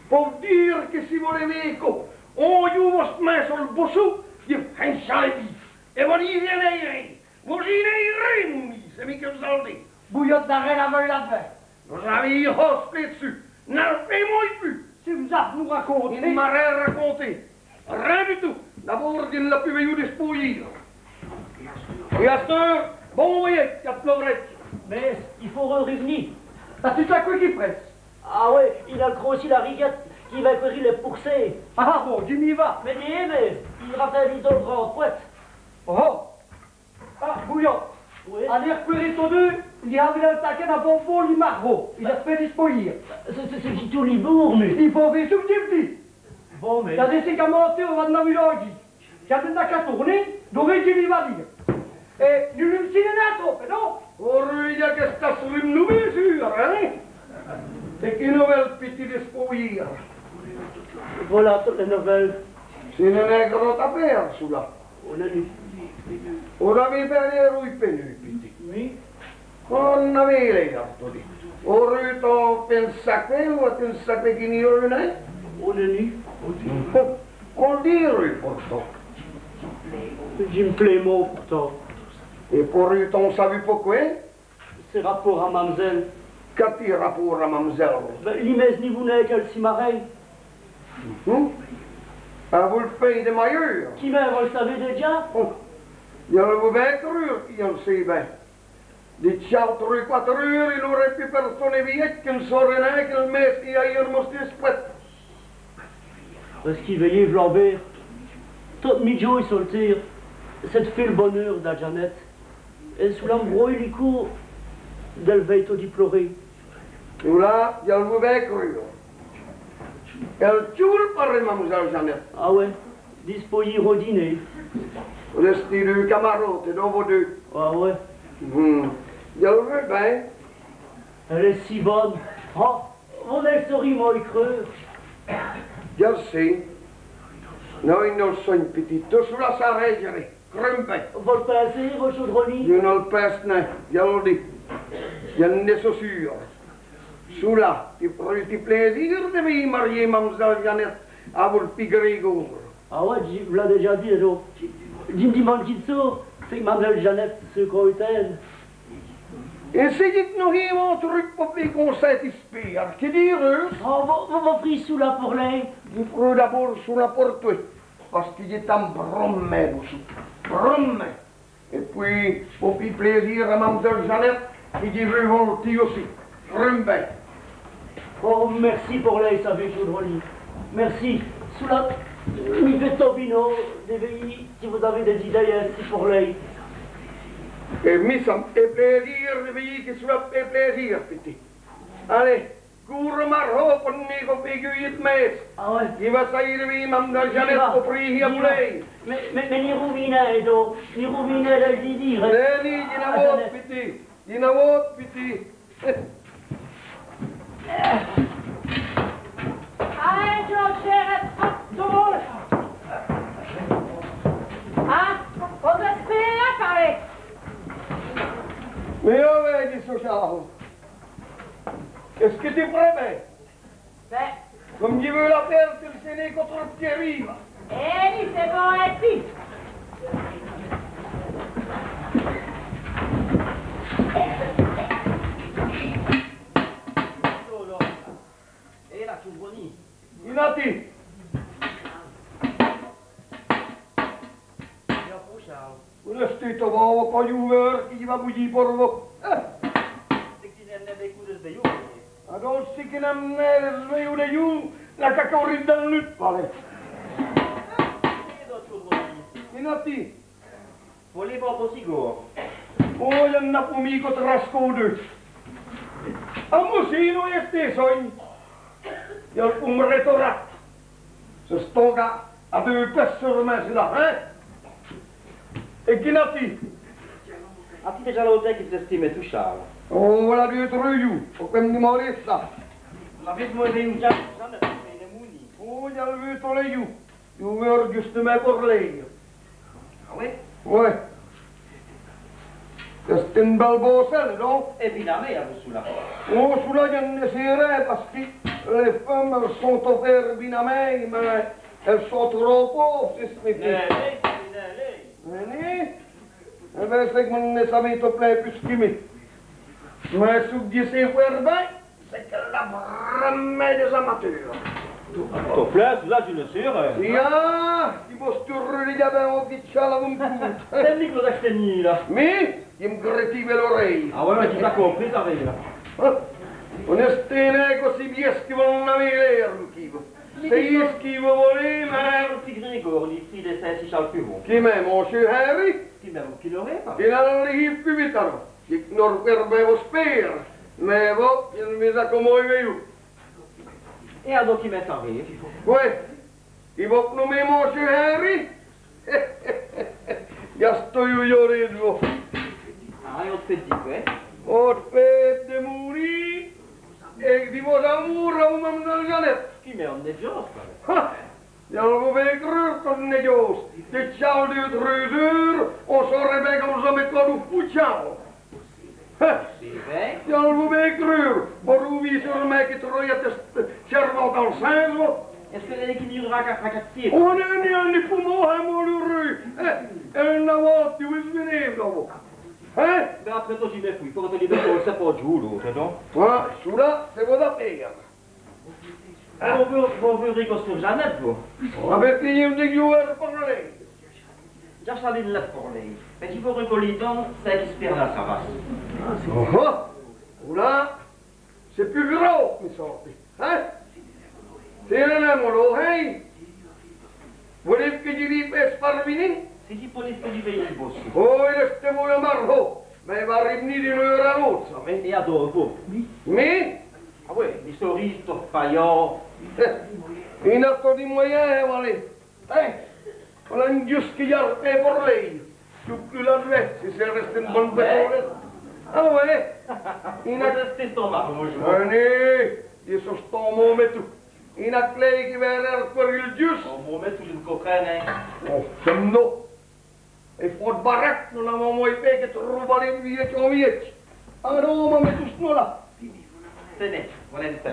Po dîre qui si vos v'lèz co on djoû vos min.nes so l' bossou, dji vos hinche lès pîds. Èt vos dîrèz nén rén. Vos dîrèz nén rén, mon-z-ome, c'èst mi qui v's-a l' dîre. Bouillotte, n'avèz rén a vèy là-d'vins. Vos-avèz hôsse pus d'ssus. N'èl fèz pus. Si vos-avoz à raconter. I n'a rén à raconter. Rén du tout. D'abôrd, dji n'èl a pus vèyu dispôyî. Èt asteûre, bon vèyadje, qu'a d' plovrèdje. Mins i fåreut riv'ni. T'as tout à côp qui prèsse. Ah oyi, i n'a l' crossi la riguète, qu'i va cwèri lès poursês. Ah bon, dji m'î va. Mins dîs, mins, i rèst'reut dîs-ôtes grands pwètes. Oh. Ah, Bouillotte. Oyi. Alez r'cwèri tos deûs, li havez l' tachène a bon fôr li marvot. I rèst'reut pus dispôyî. C'èst, c'èst, c'èst tout li boûrd, mins. I faut vèy çou qui dj' di. Bon, mins. T'as dèci qu'à monter, on va d'vins l' viyâdjî. Quand on n'a qu'à toûrner, d'orî dji li va dîre. Èt dji li m' sine nén trop, non ? Ôreûy, qu'èst-ce qui ça s' rime, non, bén seûr, hin ? Èt qué novèle, p'tit, dispôyî ? Vola totes lès novèles. C'èst ène grosse afêre, çoula. On-z-a nu. On-z-aveut bén lêr pènu, p'tit. Oyi. On-z-aveut lêr, todi. Ôreûy, on pinse à qwè, on pinse à qwè qu'i n'î âreut nén. On-z-a nu. On dîreût pourtant. Dji m' plêt mau pourtant. Èt pourtant, on sét pwètète qwè. C'èst rapôrt a mam'zèle. Qu'a-t-i rapôrt a mam'zèle ? Bén, li mèsse ni vout nén qu'èle si marîye. Hum ? Avou l' fèye di Mayeûr. Qui mins, vos l' savez dèdja ? Oh. Dji l' vou bén creûre qui dj' èl sé bén. D'dja trwès, cwatre eûres, i n'åreut pus pèrsone è viyèdje qui n' såreut nén qui l' mèsse i a êmosté s' pwète. Pace qui vèyez, Flambêrt, totes mès djoyes soltêres, c'èst d' fé l' boneûr da Djanète. Èt çoula m' brûye li côp dèl vèy todi plorer. Çoula, dji l' vou bén creûre. Èle tchoûle, parèt, mam'zèle Djanète. Ah oyi, dispôyî au dîner. Rèstez deûs camarådes, don vos deûs. Ah oyi. Hum. Dji l' vou bén. Èle èst si bone. Oh, vos n' sârîz mau creûre. Dji l' sé. Nén, nén, sins p'tit, tot çoula s'arindj'reut. Crwèz-m' bén. Vos l' pinsez, vos, Chaudroni ? Dji n' l' pinse nén, dji l' di. Dji n'è so seûr. Çoula, i f'reût pus plêzîr di vèy marier mam'zèle Djanète avou l' p'tit Grégôre. Ah oyi, dji v's-a dèdja dit, don. Dji m' dimande qui d' ça, c'èst qu' mam'zèle Djanète, c'èst co ène. Èt si dji d'nouve on truc po pus qu'on s' sintisse pus, qui dîreûz-ve ? Oh, vos, vos, vos f'rîz çoula por lèy. Dji f'reû d'abôrd çoula por twè. Pace qui dji t'in.me bran.mint, bossou. Bran.mint. Èt pwîs, po fé plêzîr a mam'zèle Djanète, qui dji vou voltî ossi. Bran.mint. Oh, mèrci por lèy, savez, Chaudroni. Mèrci. Çoula mi fét tot binaud di vèy qui vos-avez dès idéyes insi por lèy. Èt mi, ça m' fét plêzîr di vèy qui çoula m' fét plêzîr, p'tit. Alez. Coûrez, marhos, po n' nén co fé guyeûr d' mèsse. Ah oyi. Dji va sayî di vèy mam'zèle Djanète po prîhî avou lèy. Mins, mins, mins, mins ni rovinez, don, ni rovinez, dji l' di, hin. Nén, nén, dji n'a pôrdu, p'tit. Dji n'a pôrdu, p'tit. Alez, Georges, rèste tranquille. Hin ? Vos-èspéréz, parèt. Mins oyi, dit Sochard. Èst-ce qui t'èspéreûves bén ? Bén. Come dji vwè l'afêre, tu n' sés nén co trop qu'i rive. Èt li, c'èst bon insi. Èt la, Chaudroni. Inati. Vos-èstez tot bon, vos p'lèz oûvêre, qui dj' va bouyî por vos. Èh ! C'èst qui n'in.me nén bècoûp lès vèyoûs. Adon, si qui n'in.me nén lès vèyoûs, n'a qu'à coûri dins l' nût, parèt. Inati. Vos v'lèz bon po si côp ? Oh, i gn-a po mia co trwès côps. Amousîz-vous, èstez sogne. Dj'èl pou m' rètorer. C'è-st-on gars a deûs pèces seûlmint, ça, hin ? Èt qui n'a-t-i ? A-t-i dèdja longtimps qui vos èstez mètu, Charles ? Oh, voilà deûs treûs djoûs, qu'on m' dit ça. Vos l'avez d'mwin vèyu dèdja, Jeannette, èt Mouni. Oh, dj'èl vèyu tos lès djoûs. Dji vwè djustumint por lèy. Ah oyi ? Oyi. C'è-st-one bèle baucèle, non ? Èt bén, mins avou çoula. Oh, çoula, dji n'è sé rén, pace qui lès feumes, èles sont tot fêtes bén, mins èles sont trop pôves, si ç' n'èst pus. Nén, nén, nén, nén. Nén, nén. Èt bén, c'èst qu' vos n'è savez tot plin pus qui mi. Mins çou qu' dji sé fwârt bén, c'èst qu'èle a vrêmint dès amateûrs. Tot plin, ça, dji l' sé, hin. Iè, i vos turrez dèdja bén on p'tit tchal avou m' coûte. C'èst mi qui vos-a stèni la. Mi ? Dji m' grète vos l'orèye. Ah oyi, mins dji l'a compris, ça, la. Hin ? Vos n'èstez nén ossi bièsse qui vos n'avez l'aîr, qui vos. C'èst ici qui vos volez, mins... C'èst Grégor, li, li, li, c'èst Charles Puvot. Qui mète, Moncheû Henri ? Qui mète, qui l'âreut, ça ? I n'a rén à dîre pus vite, alôrs. Dji n'ôreu pus rén vos fé, mins bon, dji n' vos-a qu' on mauvaîs vèyu. Èt adon, qui mète ça ? Oyi. Èt vos, vos m' nomez Moncheû Henri ? Dj'èstoyeu djolêye d' vos. Ah, èt on fêt d' qwè ? On fêt d' mourir èt d' vos-amoûrs avou mam'zèle Jeannette. Qui mète, on-z-èst djôsse, qwè. Ha ! Dj'èl vos fé creûre qu'on-z-èst djôsse. Dès tchâles deûs treûs eûres, on sâreut bén qu'on-z-a mèt co dou foû tchâle. Hin ? Dj'èl vos fé creûre. Vos rouvîz seûlmint qui troyez ç' tchèrvante al cinze, vos. Èst-ce qu'èle èst qui mîreût qu'à, qu'à quate ? Oh nén, nén, nén, pou m', hin, mauleûreûs. Hin ? Èle n'a nin d' vos vèy, vos. Hin ? Mins après tot, dji m' fou. Èt quand on-z-a mèt co, c'èst po djoû, la, c'èst don. Voilà, çoula, c'èst vos-afêres. Hin ? Vos, vos, vos v'lez r'costîre Jeannette, vos ? Avou qui dji vou dîre on mot por lèy. Dj'a chalé one lète por lèy. Mins dji vou r'coler don, c'èst qui spère la savace. Oh, oh. Oula, c'èst pus gros, mi sârè. Hin ? C'èst l' min.me, hin ? Vos v'lez qui dj' li fasse parv'nu ? C'èst li po l' spérer li vèy, vos. Oh, il èst bon, li marmot. Mins i va riv'nu d'one eûre à l'ôte, ça, mins. Èt adon, vos ? Mi ? Mi ? Ah oyi, li sârî tot fayant. I n'a nin d' mwèyins, vos v'lez. Hin ? V'là one djusse qui dj'arpin por lèy. Tout pus la dwèt, si c'èst rèsté one bone pètolète. Ah oyi ? I n'a... C'èst-st-on marmot, vos. Alez, dji so-st-on momètou. I n'a qu' lèy qui vêreut cwè l' djusse. On momètou, dji n' comprind nin. Oh, c'èst m' nom. Èt fôrt baraque, nos n'avans mouwêy faît qui troper li vî èt on vî. Adon, on va mète tout ça la. Tènez, volà on pô.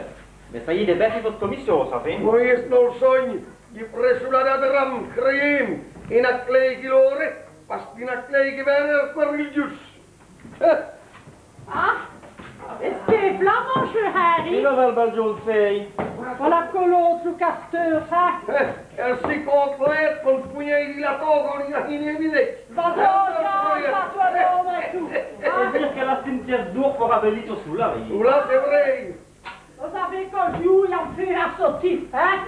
Mins ça î èst, vos-avèz fini vosse comission, ça fêt. Oyi, c'èst l' sogne. Dji prèsse la date rame, crèyez-m'. I n'a qu' lèy qui l'âreut, pace qu'i n'a qu' lèy qui vêreut cwè l' djusse. Ah, èst-ce qui v'là, Moncheû Henri ? Qui nouvèle, bèle djon.ne fèye ? Volà co l'ôte, lo casteûr, hin ? Èle si complète, come one pougnèye di latons, come on-z-a fini èviter. Va donc, va, va, va, va, va, tout. Faut dîre qu'èle a stî one pièce d'ôr po rabèler tot çoula, vèyez. Çoula, c'èst vrêy. Vos-avèz co djouwé à m' fé soter, hin ?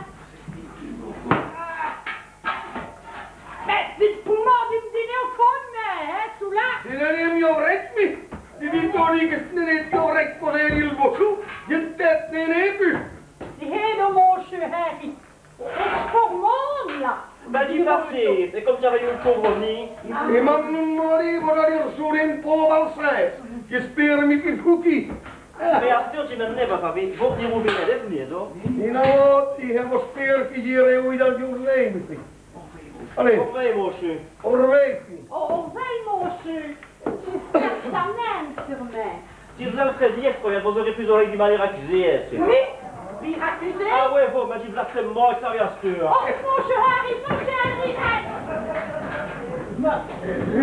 Mins dites, pou m' dîre, dji n' di nin on côp, hin, çoula. Dji n' di nin on rén, mi. Dji di todi qui ç' n'èst nin on rén, po dîre l' vôte, dji n' tète nin pus. Dihèz don, Moncheû Henri, c'èst po m', la. Bin, dji va fé, c'èst come si dj'aveu on compromis. Èt mam'zèle Henri, vos-a d'dja r'çût on pô al cinze, qui spère mi pus fôrt qui... Mins asteûre, dji m' n'è va, vos, vos v'nîz, vos v'nîz, non ? Dji n' a nin d' vos spère qui dj'îreu, oyi, dins l' djoûrnéye, mi. Alez. Au r'vêr, Moncheû. Au r'vêr. Au r'vêr, Moncheû. Tèstâmint, sûrmint. Si vos-alez dîre, vos-aurez pus d'orèye di m' racusé, hin. Mi ? Di racusé ? Ah oyi, vos, mins dji v's-a tèl'mint qu' ça va, asteûre. Oh, Moncheû Henri, Moncheû Henri, hin. Mins,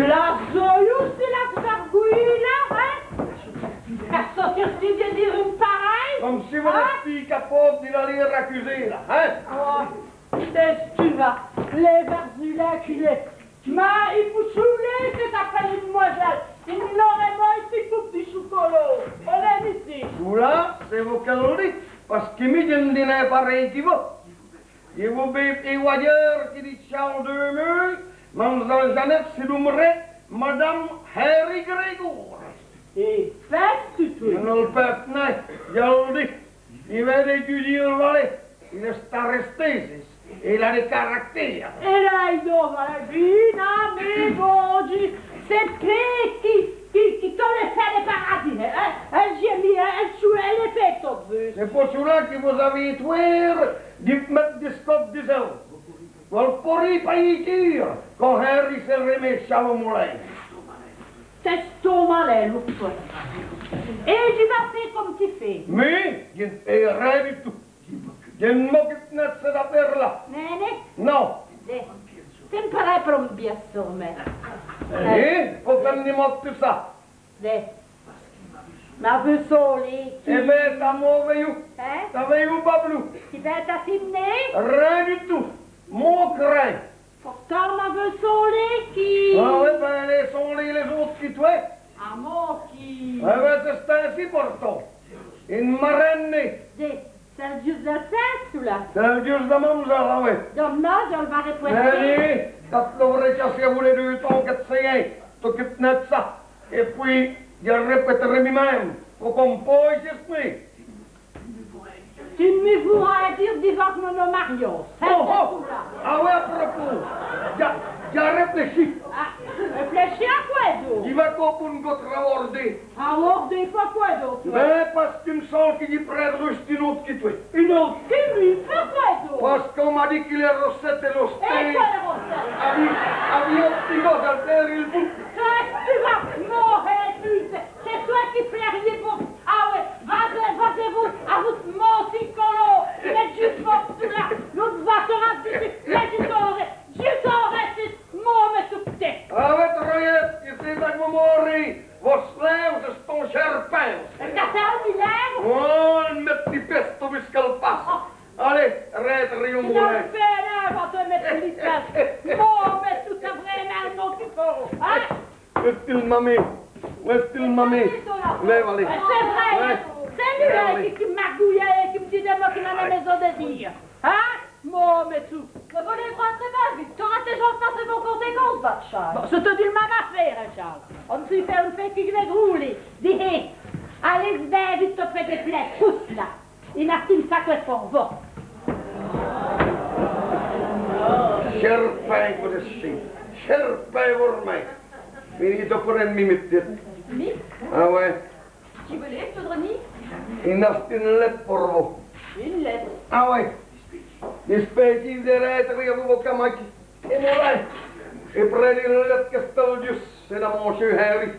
la zouyoûse, la z'vargouyîye, la, hin ? Qu'èst-ce qui v'nez d' dîre one parèye ? Come si vos n'èstîz nin capâbe di l'aler racuser, la, hin ? Oh. Tèsteu, va, lès vêrzeûs-là qu'il èst. Mins i faut sûrmint qu'après li d'mwèzèle, i n'aurè nin on p'tit bout di chocolat. On-z-èst mètou. Çoula, c'èst vos qu'èl dit, pace qui mi, dji n' di nin parèy qui vos. Dji vos bê fé vèy qui di tchâle deûs meûs, mam'zèle Jeannette si nomerè Madame Henri Grégor. Èt fêt, tu... Dji n' èl pèd nin, dj'èl di. I vèt dju dîre, valèt, il èst arèsté, c'èst, il a du caractére. Èt là, i dovèt, vin, amé, bon Diè, c'èst qui, qui, qui tot l'èfèt dè paradis, hin, hin, èl zémi, hin, èl soû, èt l'èfèt tot, vèyez. C'èst po çoula qui vos-avîz twè dè mète dès scots dèshou. Vos p'lèz payî tchîr quand Henri s'è r'mèt a l' molin. C'èst tot malin, lo p'tit. Èt dji va fé come ti fé. Mi, dji n' fé rin du tout. Dji n' m'ocupe nin d' cès-afêres-là. Nèni? Non. Dè, t'i m' parèt prom bièsse, sûrmint. Èt, po qué dji m' moque di ça? Dè. M'avou sôlé qui... Èh bén, t'as mau vèyu. Hin? T'as vèyu, Bablou? Qui bén t'as timné? Rin du tout. Mau crin. Portant m'avou sôlé qui... Ah oyi, bén, lès sôlé lès-ôtes qui twè. Ah, mau qui... Oyi, bén, c'èst insi portant. Ène marène. Dè, c'èst l' djusse dèl cès, çoula? C'èst l' djusse dè m' mam'zèle, ah oyi. Dè m' mam'zèle, dji l' va r'pwèster. Nèni, quand vos l'ôrîz cassé, vos lès deûs, tant qui c'èst, t'ocupes nin d' ça. Èt pwîs, dji r'pèt'rè mi-minme, co compôy, dji s' mi... Ti n' mi vôras rin dîre divant qu' nos nos marians. Oh, oh. Ah oyi, à propos, dj'a, dj'a rèflèchi. Ah, rèflèchi à qwè don? Dji va co pus n' go trawârder. Trawârder, poqwè don? Bén, pace qui m' sonle qui dji prindrè ine ôte qui twè. Ine ôte qui mi? Poqwè don? Pace qu'on m'a dit qui lès r'cètes èt l'osté... Èt qwè r'cètes? Avî, avî on p'tit gos dè tèrin, il bout. Tè, ti vas mori, tu, c'èst, c'èst twè qui plèriz po... Ah oyi, va-z', va-z', vos, avou vos mots si colants, qui n'èst djusse po çoula, nos va s' rinde, dji sârè, dji sârè, si, mau, mès tout p'tit. Ah oyi, troyèt, qui c'èst ça qu' vos mârîz, vos lève, c'è-st-on chèrpin. Èt qu'a-t-èle, mi lève? Oh, èle mèt li pèsse tot vis qu'èle passe. Alèz, rintri au molin. Dji n' fé rin, va t' mète li pèsse. Mau, mès tout ça, vraimint, mau, qu'i faut, hin? Èst-ce qui l' mamîye? Èst-ce qui l' mamîye? Lève, alèz. C'èst vré, c'èst li qui, qui magouye, qui m' dit dès mots qui n'ont nin rason dè dîre. Hin? Mau, mès tout. Mès vos lèvrez très bén vite. T'ôrâs dèdja faît mon compte dès comptes, va, Tchârles. Bon, c'èst tot l' min.me afêre, hin, Tchârles. On n' fét nin on fét qui dè drole. Dîs, alèz bén vite, tot fét dès plèts, pousse là. I n'a pus d' sac pou vos. Chèrpin, vos-èstîz. Chèrpin, vos-êrmins. V'nîz tot prinde mi mète. Mi? Ah oyi. Qui vos-lèz, Piotroni? I n'a ine lète pou vos. Ine lète? Ah oyi. Dji spère qui vos-êrez avou vos camârdes. Èt mon-là, èt prinde ine lète qui èst al djusse, c'èst da Monsieû Henri.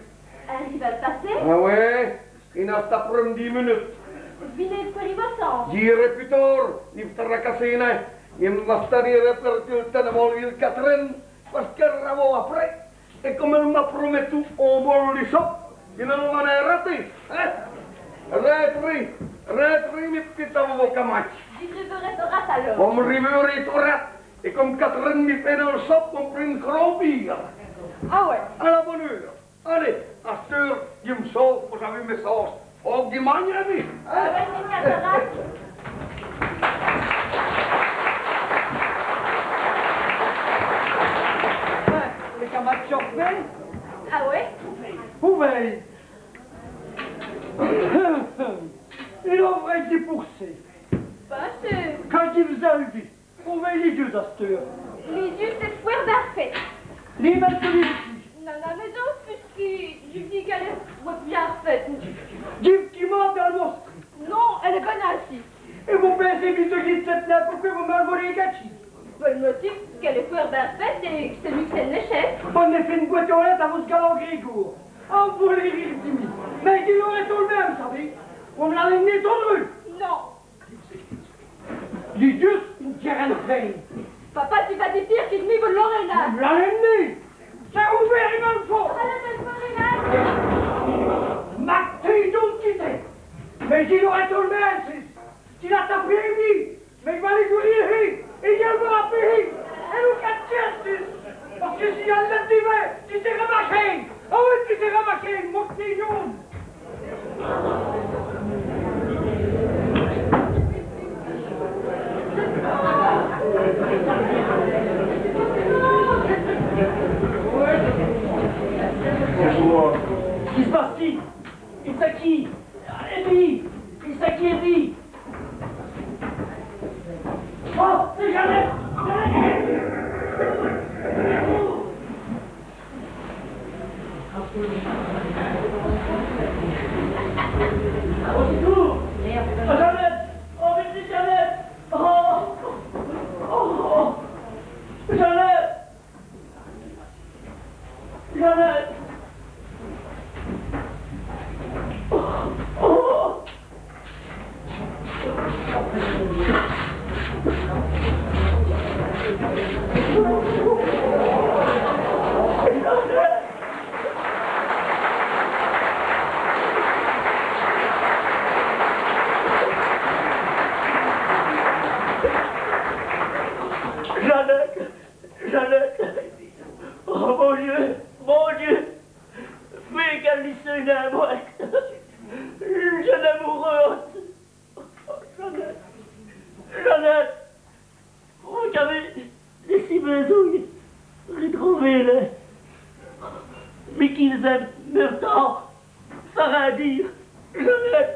Henri va passer? Ah oyi. I n'a nin pus d' dîs munutes. V'nèz pwîs vos-ôtes? Dj'îrè pus târd, ni vos tracassèz nin. I m' va stî a rèparti l' tènant avou Catherine, pace qu'èle r'vint après. Èt come èle m'a promètu on bol di sope, dji n' va nin l' rater, hin? Rintri, rintri, mi p'tite, avou vos camârdes. Dji rivèreû tot rade, alors. Vos m' rivèreûz tot rade. Èt come Catherine mi fét dèl sope, on prindrè on pîre. Ah oyi. À la bone eûre. Alèz, asteûre, dji m' sauve, vos-avèz mès sôces. Faut qu' dji mangne, mi. Hin? Lès camârdes chauffèt? Ah oyi? Oyi. Li vôye dji pousse. Pace. Quand dji v's-a vèyu. Oyi, li djusse, asteûre. Li djusse, c'èst fwért bén fét. Li mète li v'ti. Non, non, mès non, pusqui dji di qu'èle èst fwért bén fét. Dji v's-a dit, mans dèl mostrî. Non, èle èst bén insi. Èt vos pinsèz vite qui c'èst ça, poqwè vos m'avoz r'catchî? Pou l' motif qu'èle èst fwért bén fét èt qu'èst mi qui l'è fét. Bon, èt fèyèz ine bwète â lète à vosse galant Grégoire. On pout rîre di mi. Mins dji l'ârè tot l' min.me, savèz. Vos m' l'alèz done tot drût. Non. Li djusse, dji n' di rin. Papa, ti vas dîre qui mi, vos l'ârèz là. Vos l'alèz mi. C'èst ouvêrt, i m' faut. Alèz, vos l'alèz là. Mète don, quîte. Mins dji l'ârè tot l' min.me, c'èst, dji l'a tapé, mi. Mins dji va li dîre, hi, hi. Èt dji l' va rapèler, hi. Èt vos catchèz, c'èst. Pace qui si dj'èl lève, dji sèrè mâché. Ah oyi, dji sèrè mâché, mète don. Qui s' passe-t-i? Qui ça qui? Èt mi? Qui ça qui, èt mi? Oh, Jeannette! Jeannette! Oh, vite, vite, Jeannette! Oh, oh, oh. Jeannette! Jeannette! Jeannette! Jeannette! Oh, mon Dieu! Mon Dieu! Mins quéne lissêye, mwès! Dji n'è moureû nin! Jeannette! Jeannette! Vos qu'avèz lèssî mès-oûy ritrouver lès... Mins qu'i-z-èst, mins tant, ça r'dit, Jeannette!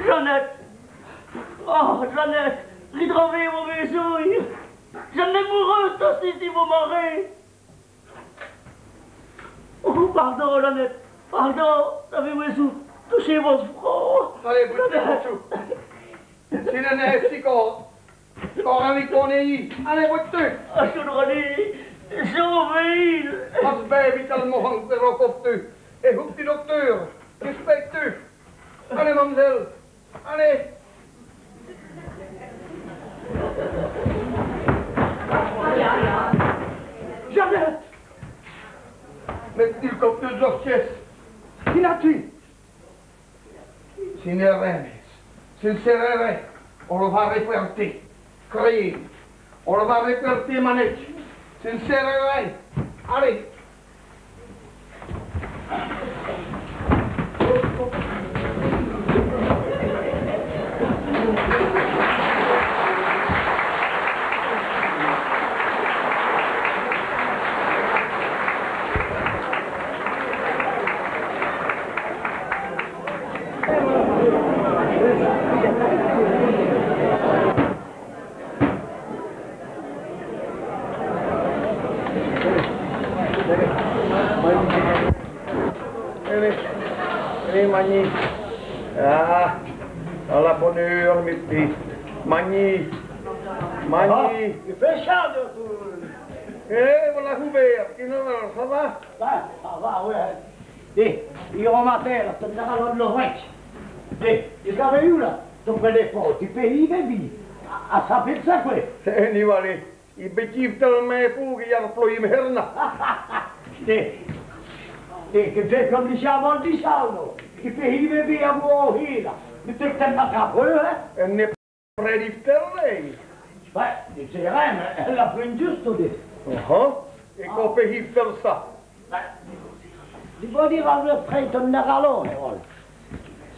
Jeannette! Oh, Jeannette! Ritrouver mès-oûy! Dji n'è moureû nin si vos m'adorîz! Oh, pardon, Jeannette, pardon, dj'aveu bèsoin toucher vosse front. Alèz, brûtîz, Jeannette. Si n'èst nin ça, co, co, alèz, brûtîz. Alèz, brûtîz. Ah, dji vou r'vèy, dji vou r'vèy. Passe bén vite al mohon, pèrè, co, brûtîz. Èt houpe li docteûr, li spècteûr. Alèz, mam'zèle. Alèz. Jeannette! Mètez-li l' cop deûs-oûy. Qu'i n'a-t-i? Ci n'èst rin, mins ci n' sèreût rin, on l' va r'pwèrter. Crèyèz, on l' va r'pwèrter, manèdje. Ci n' sèreût rin. Alèz. Alèz, alèz, magnîz. Ah, a la bone eûre, mès p'tits. Magnîz. Magnîz. Ah, i fét tchôd, tout. Èh, v'la rouvêrt, qué novèle, ça va? Bén, ça va, oyi. Dè, ièr au matin, la, tènèz, dins l' vètchî. Dè, dji saveu, la, tot près dè pôrt, i pèyîve bén. A, a, ça pète ça, qwè. Èh, nén, valez. I pèyîve tèl'mint fôrt qu'i a plou èm' hèrna. Dè, dè, qu'i fét come li tchavol di Saôno. I pèyîve bén avou li, la. Mins t'èz macabre, hin? Èh, nén. Prèdjîve tèl, lèy? Bén, dji sé rin, mins èle a pris djusse, dè. Aha. Èt co pèyîve fé ça? Bén, dji vou dîre, avou l' prèsse, on n'âra rin, hin, voilà.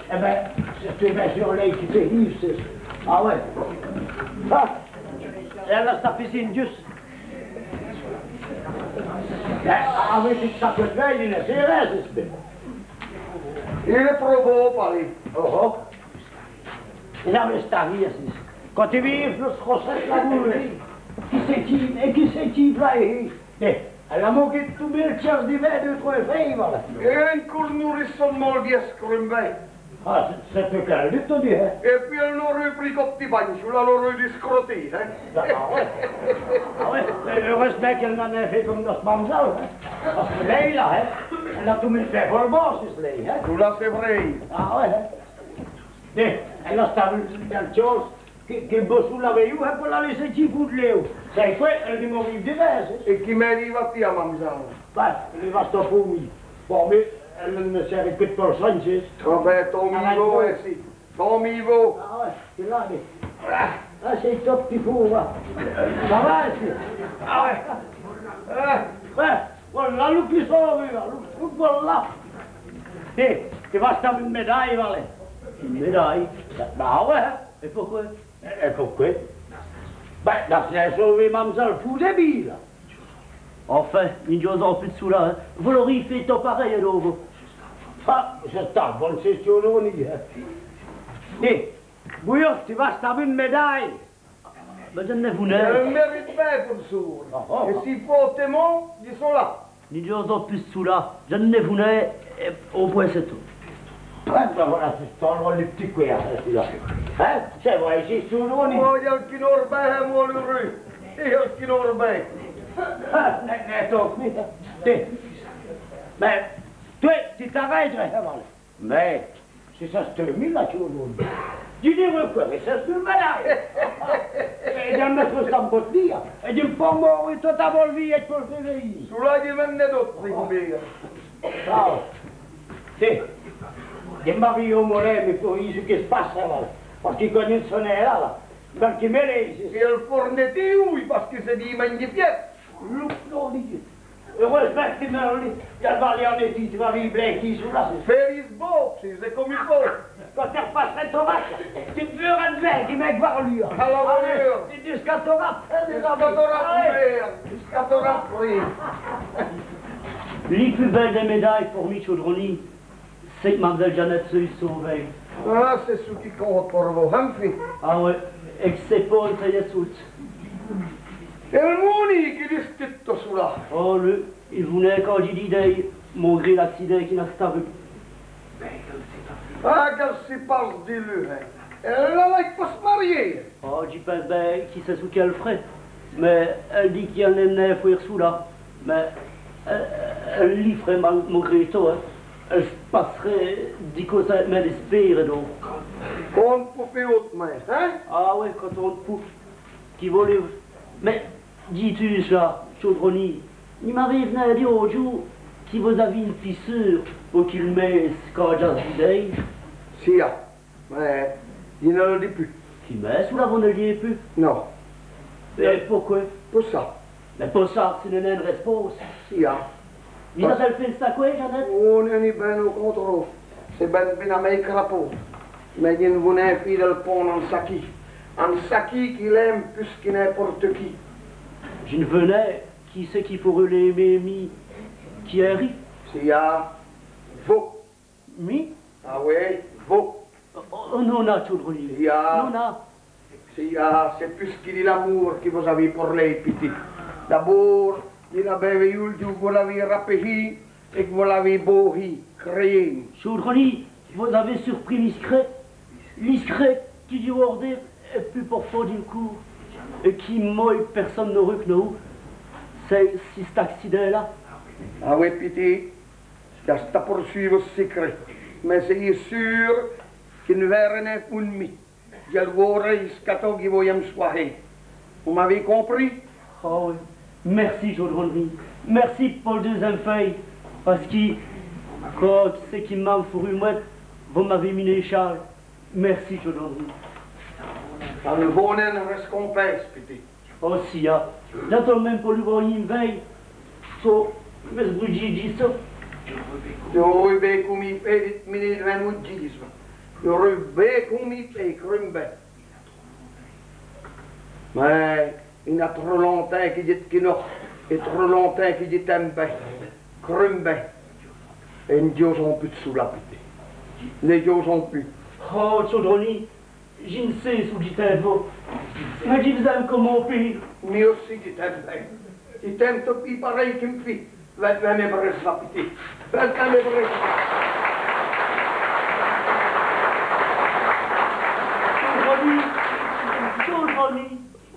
Èh bén, c'èst bén seûr lèy qui pèyîve, c'èst... Ah oyi. Ah. Èt èle a stî pèyîve djusse. Bén, avou tout ça, qu'i fét, i n'èst rin, c'èst bén. Il èst trop bia, parèt. Oh, oh. Èt là, mès-oûy, quand i vîreut l' procès, là, vos vèyèz. Qui c'èst qui, èt qui c'èst qui, là, èt, èt, èle a manqué tot bén l' tchance di vèy deûs, trwès fèyes, voilà. Èt ène coûrt noûrèye, mâle, dè scrumber. Ah, c'èst, c'èst ç' qu'èle dit, hin. Èt pwîs, èle n'âreut pris co p'tit bann, là, èle âreut dû scroter, hin. Ah, ah oyi. Ah oyi, eûreûsemint qu'èle n'a nin fét come nosse mam'zèle, hin. Pace qui lèy, là, hin, èle a tot mètu fé po l' bon, c'èst lèy, hin. Tout là, c'èst vré. Ah oyi, hin. Mins èle a stî dins l' tchance, qui, qui l' bosson l'avèt yeû, hin, po l'alèyser tchî foû d' l'êwe. C'èst qwè, èle dèmeure divêrse, hin. Èt qui m'è dit, va-t-i, mam'zèle? Bén, èle va stî pou mi. Bon, mins èle ni s'èrè qu' po l' sintî. Ah bén, tant mî vaut, insi. Tant mî vaut. Ah oyi, c'èst là, mins... Ah, c'èst top, p'tit fou, va. Ça va, insi? Ah oyi. Ah. Bén, voilà, look qui ça, look, look, voilà. Èt, ti vos stî ène mèdâye, valez. Ène mèdâye? Bén oyi, hin. Èt poqwè? Èt, èt poqwè? Bén, d'aveûr sôvé mam'zèle foû dè bia, là. Enfin, mi dj' vos-è pus d' ça, hin. Vos l'ârîz fét tot parèy, hin, donc. Ah, c'èst ta bone cèstion, hin. Èt, Bouyosse, ti vas-ti avou ène mèdâye ? Mins dji n'è vou nén. Èle mèrite bén, pou l' soûre. Ah, ah. Èt s'i faut tèmon, dji so la. Ni dj'ôse pus d' çoula. Dji n'è vou nén, èt au pwint c'èst tout. Pwint, bén vola, c'èst ça, on lès p'tits cwèrs, ça, c'èst-la. Hin ? C'èst vré, c'èst tout, on... Oh, i gn-a qui n'ôront bén, hin, mon lurus. I gn-a qui n'ôront bén. Ah, nén, nén, donc, mins, tèt. Mins, ti, ti t'arèt'rès, hin, vola. Mins, si ça s' tèrmine la, ti, on... Dji dîreu qwè, mins ça s' tèrmine la. Èt dji mètreu ça è m' bot'lî, èt dji m' fé mori tot avou l' vî èt po l' fé vèyî. Çoula, dji vin d'è dîre, prî, bén. Ah, si. Dji m'avî au mot, mins po vèyî ç' qui s' passe, la. Pace qui quand dji n' so nén la, la, dins qui mèlé, c'èst... Èt li foûrne èst-i, oyi, pace qui c'èst dîmègne dès fièsses. Look, non, li dit. Eûreûsemint qui dji m'è va, li, dji va alé è l' nètî, ti vas vîr bén qui çoula. Fé-li s' bouke, c'èst come i faut. Quand ti r'pass'rès ton match, ti vèrès bén qui m'è va v'lu. Alez, alez, alez. Jusqu'à tot à l'ôre, mès-amis. Jusqu'à tot à l'ôre, alez. Jusqu'à tot à l'ôre. Li pus bèle dès mèdâyes po mi, Chaudroni, c'èst qui mam'zèle Djanète s'èst sauvêye. Ah, c'èst ç' qui compte po vous, hin, fî. Ah oyi, èt qu' sès pônes s'èyèt sauvés. Èt li moni, qui dist-i d' tot çoula ? Oh, li, i v'nèt quand dji dî d'èl, maugré l'accidint qu'i n'a stî. Ah, qu'èle si passe di lu, hin. Èle n'a lèye po s' mariyer. Oh, dji pinse bén qui c'èst ç' qu'èle frè. Mins èle dit qu'èle n'in.me nén fé çoula. Mins èle, èle li frè mau, maugré tot, hin. Èle s' pass'rè di côp sins mèt d'èspére, don. Quand on n' pout fé ôtemint, hin ? Ah oyi, quand on n' pout. Qui vos-oléz ? Mins, dîte-m', Chaudroni, vos m'avîz v'nu dîre l'ôte djoû qui vos-avîz ène fissure po qui l' mèsse cadje di dèdans. Siya. Mins dji n' èl di pus. Qui mèsse, vos n' l'avîz pus ? Non. Èt poqwè ? Po ça. Mins po ça, ci n'èst nén ène rèsponse. Siya. Vos-avîz fét l' saqwè, Djanète ? Oh, nén, nén, bén au contrôle. C'èst bén, bén a mès crapôs. Mins dji n' vou nén fé dèl pwin.ne a ène saquî. A ène saquî qui l'in.me pus qui n'importe qui. Dji n' vou nén, qui c'èst qui pôreut l' mins qui èri ? Siya, vous. Mi ? Ah oyi, vous. Oh, oh, nona, Chaudroni. Siya. Nona. Siya, c'èst pus qui d' l'amoûr qui vos-avîz po lèye, piti. D'abôrd, dji l'a bén vèyu l' djoû qui vos l'avîz rapèhî èt qui vos l'avîz bôhî, crèyèz-m'. Chaudroni, vos-avîz surpris mi scrèt. Li scrèt qui dj' vou r'dîre èt pus profond di m' coûr. Èt qui, mi, pèrsone n'âreut qu' vous. C'èst, c'èst ç' accidint-la. Ah oyi, piti. Dj'a stî a poursuîve ç' sicrèt. Mins soyèz sûr qui dji n' vêrè nén mi. Dji l' vôrè jusqu'à temps qui vos m' soyèz. Vos m'avîz compris ? Oh oyi. Mèrci, Chaudroni. Mèrci po l' deûzinme fèye. Pace qui, qwè qu' c'èst qui m' mame fourut mwète, vos m'avîz mis ène chale. Mèrci, Chaudroni. Ça n' vaut nén ène rècompinse, piti. Oh, siya. Dj'atands mins po li vôy vèy. Sô, mès Brudjî, dji so. Dj'âreû bén comint fé, dji m' dî, dji m' dî, dj'âreû bén comint fé, crèyèz-m' bén. Mins i gn-a trop lontins qui dj' èst ène quinosse, èt trop lontins qui dj' èst ène bèsse. Crèyèz-m' bén. Èt n' dj'ôse pus d' çoula, piti. N' dj'ôse pus. Oh, Chaudroni, dji n' sé ç' qui dj' vos. Mins dji vos in.me come on pîre. Mi ossi dj' t'in.me bén. Dj' t'in.me tot pîre parèy qui m' fî. Vèyez, vèyez, mès brèces, piti. Vèyez, vèyez, mès brèces. Chaudroni, Chaudroni,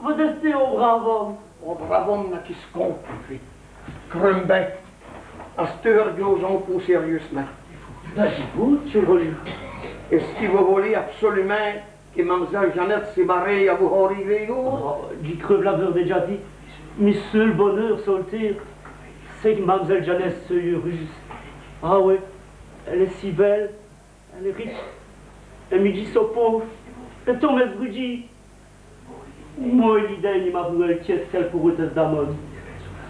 vos-èstèz on brave ome. On brave ome, n'a qui s' compte, piti. Crèyèz-m' bén. Asteûre, dj'ôse on pô sèrieûsemint. Dji vos in.me, Chaudroni. Èst-ce qui vos volèz absolumint qui mam'zèle Djanète si marîye avou Henri Grégoire ? Oh, dji creûve l'awè dèdja dit. Mi seûl boneûr so l' tére, c'èst qui mam'zèle Djanète seûye eûreûse. Ah oyi, èle èst si bèle, èle èst ritche, èt mi dji so pôve. Èt tot, mès Brudjî, mi, l'idéye ni m'a v'nu èl tiète qu'èle pôreut èsse da m' ome.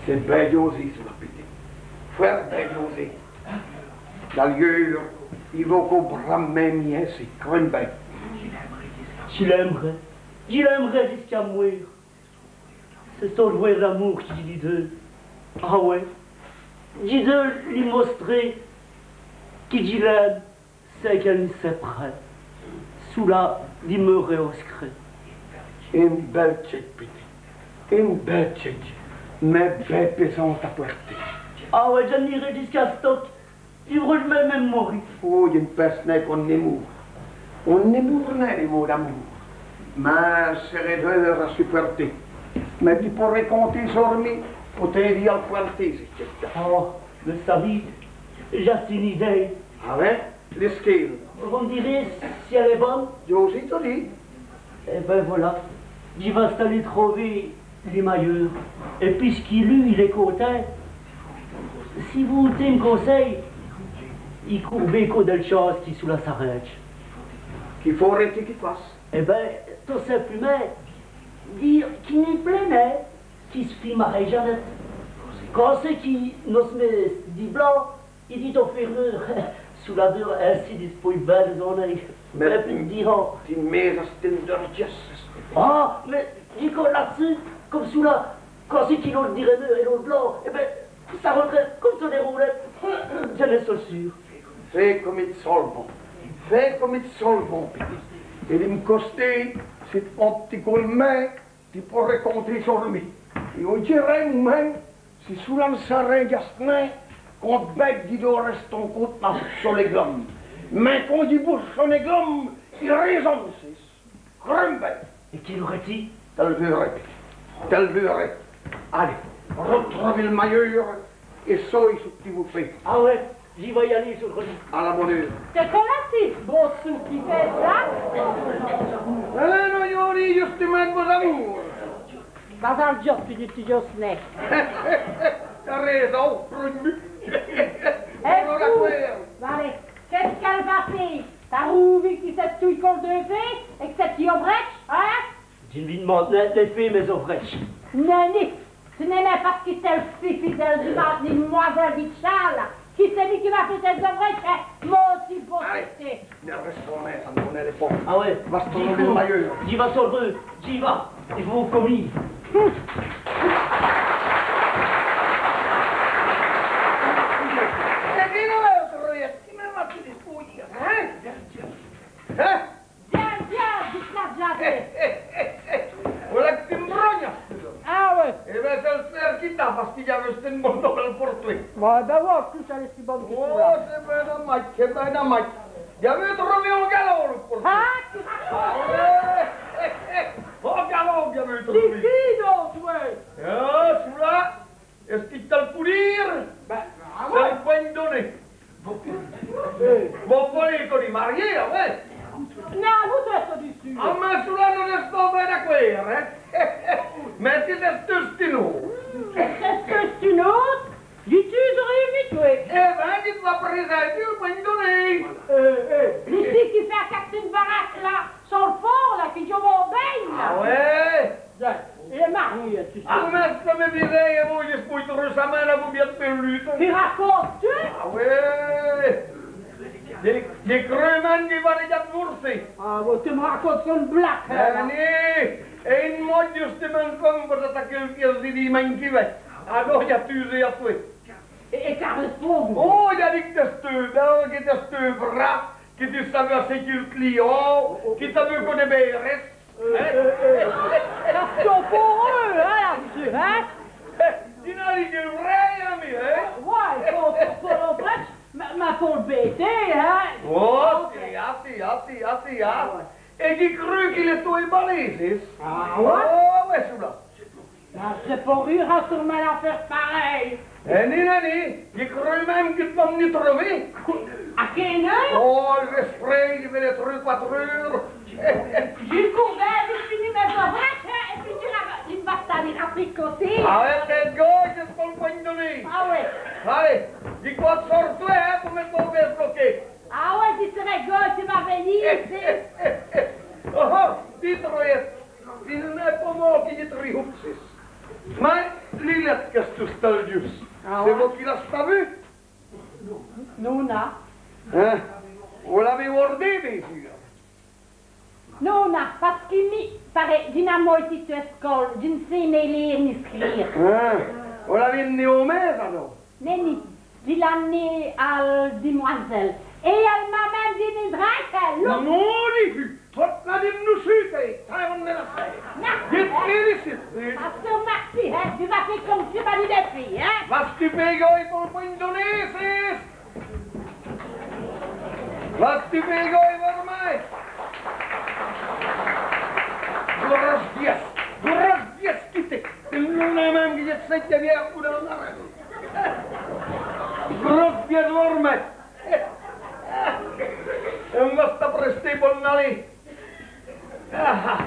C'èst bén djôzé, çoula, piti. Fwért bén djôzé. D'alieûrs, i vos co bramint mî insi, crèyèz-m' bén. Dji l'in.m'rè. Dji l'in.m'rè jusqu'à mwére. C'è-st-on dwèt d'amoûr qui dj' lî deû. Ah oyi. Dji deû lî mostrer qui dj' l'in.me, sins qu'èle ni sèprè. Çoula dimeûre au scrèt. Ine bèle tchèke, p'tit. Ine bèle tchèke. Mins bén pèsante à pwèrter. Ah oyi, dji n'îrè jusqu'à Stoke. Dji vôreu mins, mins mori. Oh, dji n' pinse nin qu'on n' moûre. On n' moûre nin dès maux d'amoûr. Mins c'èst rade à supwèrter. Mins ti pôrès compter sur mi po t'êder à l' pwèrter, si tchèke. Oh, mins savîz, dj'a ine idéye. Ah oyi ? Lèquéle ? Vos m' dîrez si èlle èst bone ? Dj'ôse tot dîre. Èt bén volà, dji va-st-aler trover li mayeûr. Èt pusqui li, il èst contint, si vos voûtez m' consèy, i coûrt bén co dèl tchance qui çoula s'arindje. Qui faurè-t-i qu'i fasse ? Èt bén, tot simplèmint, dîre qu'i n'èst pus nin, qu'i s' fît marî Janète. Quand c'èst qu'i n'ose mins dîre blanc, i dit au fêreûr, çoula dûre insi dispôy bén dès-annêyes. Mins, mins, dîre, ti mètes à s' tinde dès djèsses. Ah, mins dji compte la-d'ssus, come çoula, quand c'èst qu'i l'ôte dîreut nin èt l'ôte blanc, èt bén, ça r'vindrè come su dès roulètes. Dj'è so sûr. Fé come i t' sole bon. Fé come i t' sole bon, p'tit. Èt di m' costé, c'èst on p'tit côp d' min, ti pôrès compter sur mi. Èt on dîrè, moumint, si çoula n' s'arindje nin, compte bén qui dj' dwè rèster co d' ma bouche so l' glome. Mins quand dj' bouche so l' glome, i résone, c'èst, crûyez-m' bén. Èt quî l'aurè-t-i ? Ti l' veurès, ti l' veurès. Alez, rotrouvez l' mayeûr èt soyez çu qui vos fez. Ah oyi. Dji va-z-aler, Sôrtwè. À la bone eûre. T'èsses co la, ti ? Bon, çou qui fét ça ? Èh non, dji vôreu justumint vos-avoûr. Pas al djote, tu dis, tu djoses nin. T'as réson, prumî. Èh, bon, alez, qu'èst-ce qu'èle va fé ? T'as roûvî qui c'èst tout co l' dèfêt èt qui c'èst-i au brètch, hin ? Dji n' vos d'mande nin dèfêt mès-ovrèdjes. Nèni, ci n'èst nin pace qui c'èst l' fifi dèl dimoisèle di Tchâle qui c'èst li qui m'a fét dès-ovrèdjes, hin, mon p'tit bossu. Alez, nèni, rèstans nin, ça n' våt nin l' pène. Ah oyi. Va-t-on trouver l' mayeûr ? Dji va, Sôrtwè, dji va. I faut qu'on commince. Èt quî n'èst nin, Sôrtwè, quî m'a-t-i dit, hin ? Hin ? Djin, djin, dji l' lâche, djin. Vola qui ti m' brognes. Ah oyi. Èt bén, c'èst l' frére qui t'a, pace qui dj'aveû ine bone novèle po li. Bon, bén, vos, tout ça, c'èst si bon qui çoula. Oh, c'èst bén d'maje, c'èst bén d'maje. Dj'aveû trouvé au galop l' portwè. Ah, qui... Ah oyi. Au galop, dj'aveû trouvé. C'èst qui donc, oyi ? Ah, çoula. Èst-ce qui dj' vos l' pou dîre ? Bén, ah oyi. C'èst l' pwègne d'on-ôte. Vos volez qu'on s' marîye, ah oyi ? Non, vos-èstez d'ici. Ah, mins çoula, nos-èstans bén d'acwérd, hin ? Mins ti, c'è-st-ine ôte. C'è-st-ine ôte ? Dji t'aureu dit, oyi. Èh bén, dji t' va présinter l' pwègne d'on-ôte. Èh, èh. Li, ci qui fét aquéne baraque la, so l' fond la, qui dj' vwè bén la. Ah oyi. Djin, il èst marié, tu sais. Ah, mins ça m' dîreut, èt vos, dji s' pou trwès samwin.nes avou vos, bén pus d' lûte. Qui racontes-tu ? Ah oyi. Dji, dji creû min.me qu'i va dèdja divôrcer. Ah, bon, tu me racontes une blague, là. Nèni, èt ine mouche, justumint, come vos ataquez l' pièce di diminhe qui vén. Adon, dj'a tût dit à twè. Èt, èt qu'a rèspondu ? Oh, dj'a dit qui t'èsteûs, bén, qui t'èsteûs brave, qui tu saveûs accueillir l' cliant, qui t'aveûs co dès bérèsses. Èh, èh, èh. Ça, c'èst po eûs, hin, la-d'ssus, hin ? Dji n'a dit qui l' vraî, mi, hin ? Oyi, po, po, po l' vraî, mins, mins po l' bêtêye, hin ? Oh, assi, assi, assi, assi. Èt dji creû qu'il èsteût èbalé, c'èst. Ah oyi ? Oh, oyi, çoula. Mins c'èst po rîre, sûrmint, d'on afêre parèye. Èh, nèni, nèni, dji creû min.me qui dj' vos l' trover. À quéne eûre ? Oh, al vèsprêye, vèrs lès trwès, cwatre eûres. Dji coûr, dji finisse mès-ovrèdjes, hin, èt pwîs dji va, dji va m' dîre à tricoter. Ah oyi, t'èsses gâte, c'èst po l' pwègne d'on-ôte. Ah oyi. Alez, dji compte su twè, hin, po mète on bê bloké. Ah oyi, dji sèrè gâte, dji va v'nu, c'èst. Oh, oh, dîtes, Royette. Dji n'èst nin po mau qui dji trioûve, c'èst. Mins li lète qu'èsteût stî l' djusse. Ah oyi. C'èst vos qui l'avîz vue ? Non, non. Hin ? Vos l'avîz wårdéye, bén seûr ? Non, non, pace qui mi, parèt, dji n'a nin stî a scole, dji n' sé ni lére ni scrîre. Hin ? Vos l'avîz d'né au mén, adon ? Nèni, dji l'a d'né al dimoisèle. Èt èle m'a min.me d'né drake, èle. Non, li fu. Fôrt-la di m' nos chûter, tins, on-z-èst assez. Marci. Dites-moi ici. Marci, marci, hin, tu vas faire comme tu m'as dit de faire, hin. Vos-astèz payé po l' pwin.ne dôrmî, c'èst... Vos-astèz payé, vos-astèz... Grosse bièsse, grosse bièsse, quitez. Non, non, même que je sais que bien pour le... Grosse bièsse, dormez. Èt vos-astèz prèsté po n-aler. Ah, ah.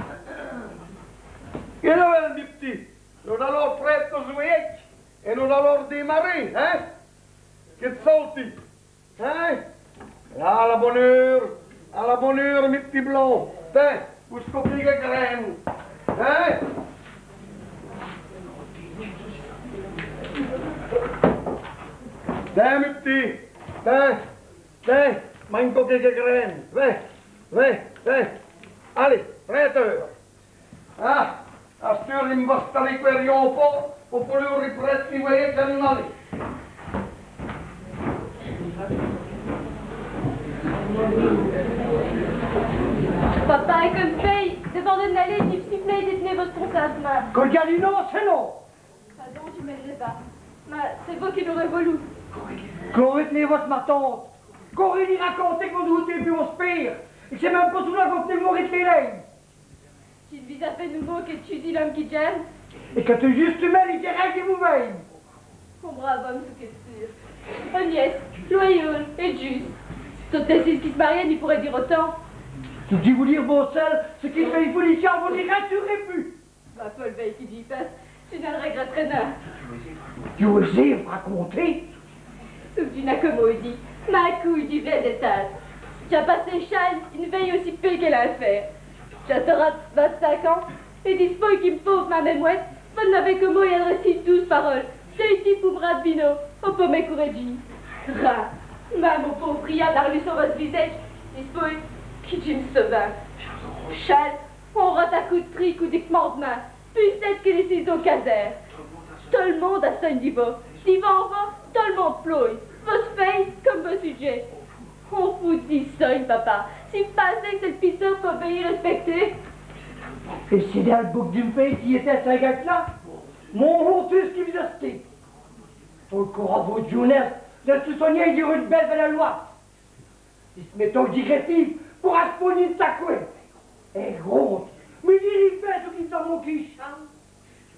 Qué novèle, mi p'tit ? Nos-alons prinde nos vwèyadje èt nos-alons dèmarer, hin ? Qué dîs-ve, hin ? A la bone eûre, a la bone eûre, mi p'tit blanc. Tins, vos coquilles grènes, hin ? Tins, mi p'tit, tins. Tins, mins one coquille grène. Vèye, vèye, vèye. Alez, prête. Ah, asteûre, i m' va-st-aler cwèr on pô po pouleu riprinde mi vwèyadje a n-aler. Papa, come fé, d'vant d'ènn' aler, dji v' supléye di t'ner vosse pont a s' min. Cordialino, c'èst non. Pardon, dji m' lève. Mins c'èst vous qui l'aurez volou. Qu'aurez t'né vosse matante ? Qu'aurez-ve racunté qu' vos n' roûtez pus vosse pére ? Èt c'èst min.me po çoula qu' vos v'nez d' morir d' lèye. Dji n' vise nin vos, qu'èst-ce qui dj' di, l'ome qui dj'in.me ? Èt qu'èst-ce qui dj' di, justumint, li dj'in.me qui vos in.mez ? On brâve ome, c'èst sûr. Onèsse, loyâl èt djusse. Totes céyes qui s' maryenut, i poureut dîre otant. Dji vou dîre, bon ciel, ç' qui fét foû li tchén, vos n' li ratuèrez pus. Mins po l' vèye qui dj' passe, dji n' règrète nin. Dji v's-é racunté. Dji n'a qu' mau dit, mins ècoûtez, dji v's-é dit. Dj'a passé chal, one vèye ossi pêle qui l'infèr. Dj'a tordu vint-cénq ans, èt dispôy qui m' pôve min.me èst mwèrte, vos n'avez qu' mau adrèssé doûce paroles. C'èst dit po m' rinde vino, ou po m' coridjî. Rin. Min.me on pôve ria n'a r'lu so vosse visadje, dispôy qui dj' m' sovin. Chal, on rinde à coûps d' trique ou di c'mandemint, pus sèt qui li cîsons casêres. Tot l' monde a sogne di vos. Divant vos, tot l' monde plôye. Vosse fèye come vosse sudjèt. On foû d' sogne, papa. Si vos pinsez qui c'èst l' pîsseûr po v'nu rèspècter. Èt c'èst dins l' bouque di m' fèye qu'i èsteût cisse gâtes-là. Mon Dieu, ç' qui v's-èstez. On crwêreut vos djoûrnéyes d'èsse sognî dins one bèle vèye à l' lwate. I s' mèt tot digrèssif po aspogner saqwè. Èt gronde. Mins dji r'vin a ç' qui dj' a montré.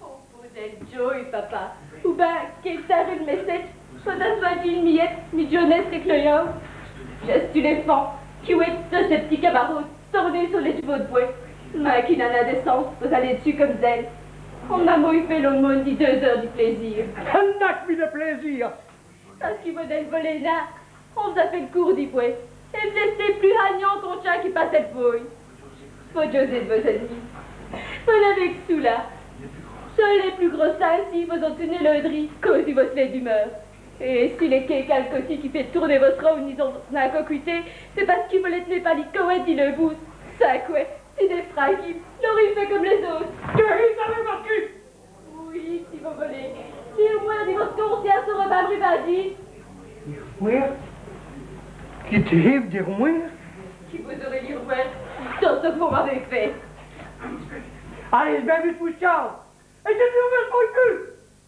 On pout dîre djoû, papa. Ou bin, quékefîye on mèssèdje, po dîre one miyète, mi djoûrnéye sèrè clèyant. Dj' su l'èfant qui wèt deûs d' sès p'tits camarådes torner so lès dj'veûs d' bwès. Mins qui n'a nin d' sins po-z-aler d'ssus come zèls. On n'a mau fét l'aumône di deûs eûres di plêzîr. N'a qu' mi di plêzîr. Pace qui vos n'èl volez nin, on v's-a fét l' coûr di bwès. Èt v's-èstez pus hagnant qu'on tchin qui passe èl fôye. Faut djôzer d' vos-èn'mis. Vos n'avez qu' çoula. Seûles lès pus grosses insi vos ont d'né leû dri, cause di vosse lêde umeûr. Èt si lès quékes alcotis qui fèt toûrner vosse ronde n'ont nin co qwité, c'èst pace qui vos lès t'nez pâli cowète di leû boûsse. Saqwè, si dès fragîs, l'ôrît fét come lès-ôtes. Qué dîjez, Marcus ? Oyi, si vos volez. Lîre mwêrt di vosse conscience, ça r'vint à rivindî. Lîre mwêrt ? Qui dj'é dit lîre mwêrt ? Qui vos-ârez lîre mwêrt di tot ç' qui vos m'avez fét. Alez, bin vite, Pouchard. Èt dji n' vos vèy pus.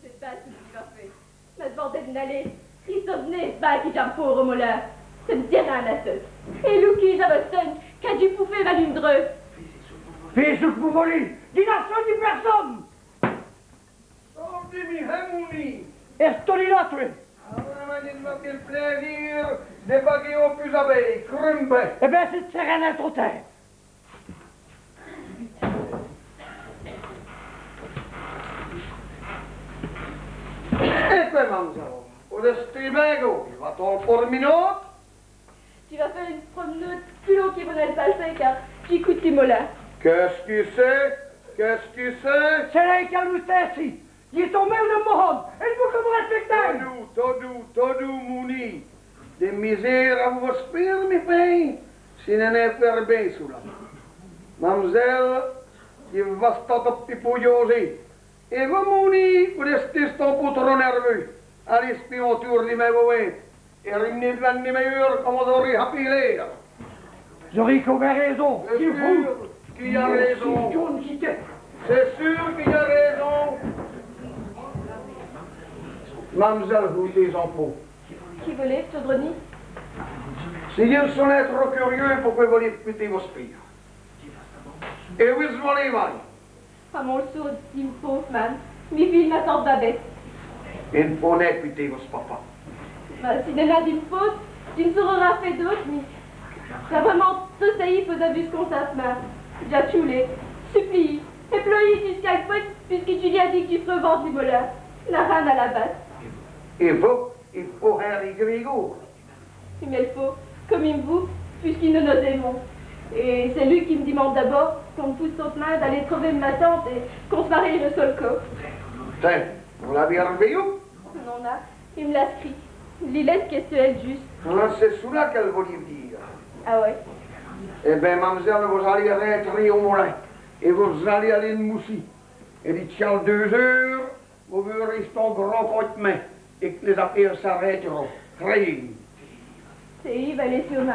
C'èst bin ç' qui dj' va fé. Mins d'vant d'ènn' aler, rissov'nez bin qui dj'a m' pôre au molin. Ça n' dit rin, ça. Èt loukîz à vos sègnes, qui dj' pou fé mal one dreu. Fèyez ç' qui vos volez. Dji n'a sogn di pèrsone. Sôrtez-mi, hin, Mounis. Èstez-ve là, tè ? Ah, vraimint, dji m' va fé plêzîr di baguer on pus à bê, crumbé. Èt bin, c'èst d' ça, rin, trop têre. Èt qwè, mam'zèle, vos-astez bin gautê, va-t-on pôrm'ner ? Dji va fé one prom'nôde pus lon qui vos n'èl pinsez, car dj'ècoute li molin. Qu'èst-ce qui c'èst ? Qu'èst-ce qui c'èst ? C'èst lèy qu'a l' moustache. Dji so mèye di Mohone, èt vos qui vos rèspèctez ? Tot doûs, tot doûs, tot doûs, Mounis. Dès misères à vos spér, mi fét, si n'èst nin fwért bê çoula. Mam'zèle, dji va-st-a on p'tit pô djôzer. Èt vos, Mounis, vos-astez on pô trop nèrveûs. Alez fé on toûr di mès vôyadjes. Èt r'v'nez d'vins d'ni mèyeûr, come vos-ârez hapî l'ér. Dj'âré co bin réson. C'èst sûr qu'i a réson. C'èst sûr qu'i a réson. Mam'zèle, hoûtez-en po. Qui v'lèz, P'tit Bruni ? Si dji n' so nén trop curieux, poqwè v'lèz-ve pèter vos spéres ? Èt wice v'lèz-ve aler ? A mon soû, dji m' fâhe, mame, mi fîye m'a sôrt babète. I n' faut nén pèter vosse papa. Bah, si dji n'a nén d' fôte, dji n' sâreu rén fé d'ôte, mi. Dj'a vrémint tot sayî po-z-aveûr sconté, mame. Dj'a tchoûlé, supliyi, èt plèyi jusqu'à l' fwète, pusqui dji lyi a dit qu' dji freu vôye du molin. N'a rén à l' bate. Èt vos, i faut rén règler. I m' faut, come i m' vout, pusqui nos nos-èmons. Èt c'èst lu qui m' dimande d'abôrd, qu'on m' fousse sès mwins d'aler trover m' tante èt qu'on s' marîye d'on seûl côp. Tènèz, vos l'avèz r'vèyu ? Non, mame, i m' l'a scrît. Li lète qu'èsteut èl jusse. Ah, c'èst çoula qu'èle v'leut dîre. Ah oyi. Èt bin, mam'zèle, vos-alèz rintrer au molin. Èt vos-alèz aler d' moussî. Èt d'ci à deûs eûres, vos vèyerèz ç' gros côp d' mèt, èt qu' lès-afêres s'arèt'ront. Crèyèz-m'. Èt i va, lès-omes.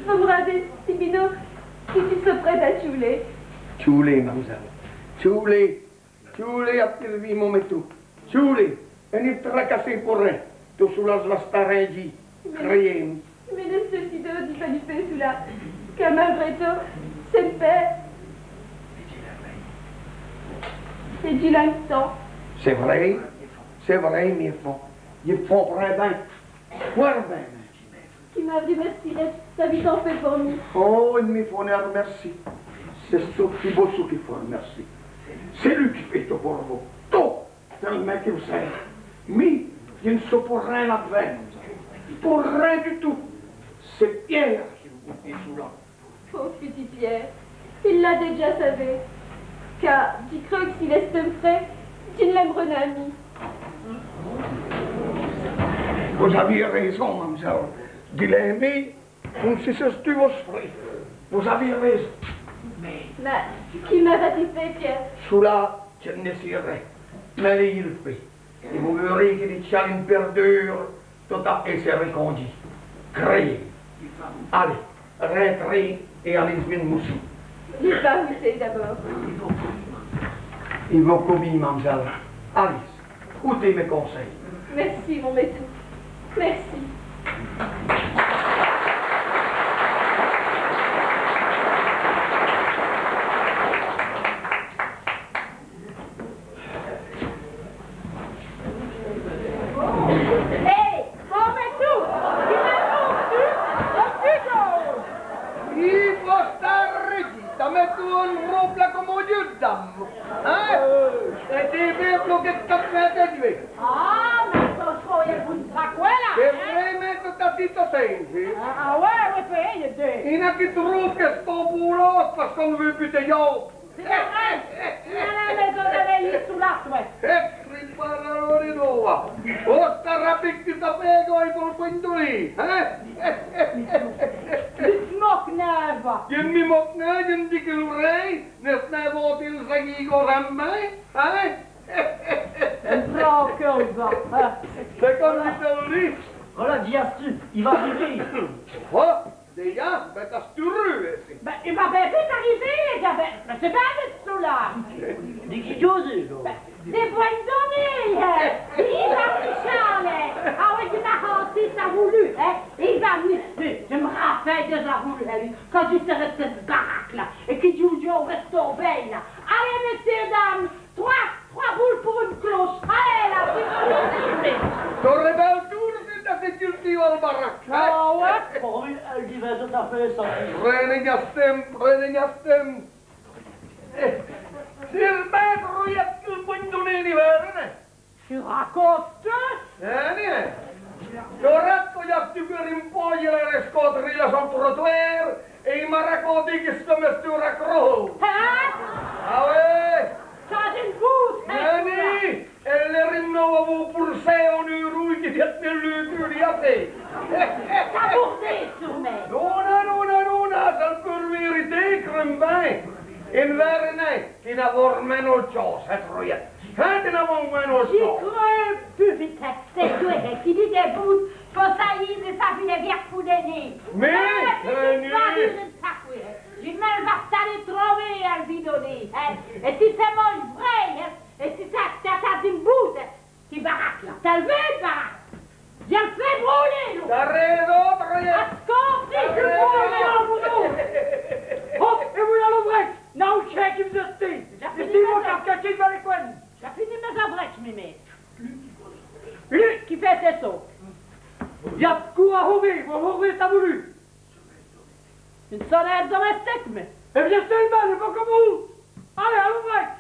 Vos m' rindèz si binauje qui dj' so prèt' à tchoûler. Tchoûler, mam'zèle. Tchoûler. Tchoûler, a p'tit vî Momètou. Tchoûler. Èt ni v' tracassèz po rén. Tot çoula va s' rindjî. Crèyèz-m'. Mins n'èsteut-i d'ôte dès fês çoula, qui malgré tot, c'èst m' pére. C'èst dj'lin tant. C'èst vré, c'èst vré, mi èfant. Dji l' comprins bin. Fwârt bin. Qui m'a r'mèrciyî d'awè tant fêt po mi. Oh, i n' mi faut nén r'mèrciyî. C'èst surtout vos qu'i faut r'mèrciyî. C'èst lu qui fêt tot po vos. Tot. Tèl'mint qui vos savoz. Mi, dji n' so po rén la vène. Po rén du tout. C'èst Pière qui vos coûtèz çoula. Pôve p'tit Pière. I l'a dèdja savé. Ca, dji creû qui s'il èsteut m' fré, dji n' l'èmereu nén mi. Vos-avèz réson, mam'zèle. Dji l'èmeu, come si c'èsteût vosse fré. Vos-avèz réson. Mins qui m'a-t-i fêt, Pière ? Çoula, dji n' sé rén. Mins lèyèz-l' fé. Èt vos vèyerèz qui d'ci à l' pwinte d'eûre, tot-à-fêt s'èrècondjî. Crèyèz. Alèz, rintrèz èt alèz-ve d' moussî. Dji va goûter d'abôrd. I vos coûte, mam'zèle. Alèz, coûtèz mès consèys. Mèrci, Momètou. Mèrci. Hé, Momètou, qui m'atoûtès-tu ? I faut-st-arèter, t'as mètou on robe là come on dieu, dame. Hin ? Èt t'es bén bloqué d' cap-mète, tu es. Ah, mins ça, c'èst bon, ça, qwè, là, hin ? C'èst vrémint tot-à-fêt singe, hin ? Ah, ah, oyi, oyi, oyi, oyi. I n'a qui troûve qui c'èst on boulot, pace qu'on n' veut pus d' djins. C'èst vré. I n'a nén bèsogne d'aler çou l'astwè. Èt, prépare-li, non, va. Oh, ça rapide qui ça fêt, quand i faut l' pwintouler, hin ? Li moque nén, va. Dji n' mi moque nén, dji n' di qui l' vré, n'èst nén vôte, i s'agit quand min.me, hin ? Tranquile, va. C'èst come i t'è dit. Vola, dji a stu, i va ariver. Oh. Dèdja, bén, t'as stu rû, hin, ci. Bén, i m'a bén fêt ariver, dèdja, bén, mins c'èst bén d' çoula. Di qui dj'ôse, dj'ôse. Bén, dè Bwène Donnêye, hin. I va v'ni, Charles. Ah oyi, dji m'a r'dit, t'as v'lu, hin. I va v'ni, dji m' rapèle dèdja, t'as v'lu, hin, quand dji sèreu dins ç' barake-là, èt qui dj'ôse, dj'ôse rèster bén, là. Alèz, mèsieûs, dames, Trwès, trwès boules po one cloche. Alèz, là, vite, vite, vite. T'âreûs bén l' toûr si t'as fêt cultiver l' barake, hin ? Ah oyi ? Bon, oyi, èle divint tot-à-fêt ça. Prenèz-vos ç' timps, prenèz-vos ç' timps. Èt, si l' mète Royèt qui l' pogne d'on-ôte, hin ? Qué racontes-tu ? Hin, hin. Torèt, quand dj'a stu fé on pô, dj'èreû rèsté là su l' trotwâr, èt i m'a raconté qui ç' qu'èle èsteût racrohe. Hin ? Ah oyi. Tchindje d' vôye, hin, èle èst rin.nêye, èle èst rin.nêye, vos p'rîz, on-ôte qui v'nèt d' li dîre, li a fêt. Ça bourdit, sûr'mint. Non, non, non, non, non, non, c'èst l' pure vérité, crwèz-m' bén. Èt vos vèyerèz, hin, qu'i n'a wârmint ôte chôse, hin, Royèt. Hin, qu'i n'a wârmint ôte chôse. Dji creû pus vite, c'èst dwèt, hin, qui dit dès boutes, faut sayî dè s' fé vîr pou dès nêfs. Mins, hin, hin, hin. Èt si c'èst mon frèr, èt si ça, ça, ça, dji m' boute, ti baraque la. T'èl vèy, baraque. Dji l' fé brûler, li. T'as raison, t'as raison. Ascolti, t'as raison. Hop, èt v'là l'obrèque. Non, ch'est qui v's-èstez. Dj'a fini mès-obrèques. Dj'a fini mès-obrèques, mi maîte. Li qui fét sès sôs. I gn-a d' qwè hurver, vos hurvez tant v'loz. Ène sonêre domèstique, mi. Èt bin, c'èst bén, èt vos come vous. Alez, à l'obrèque.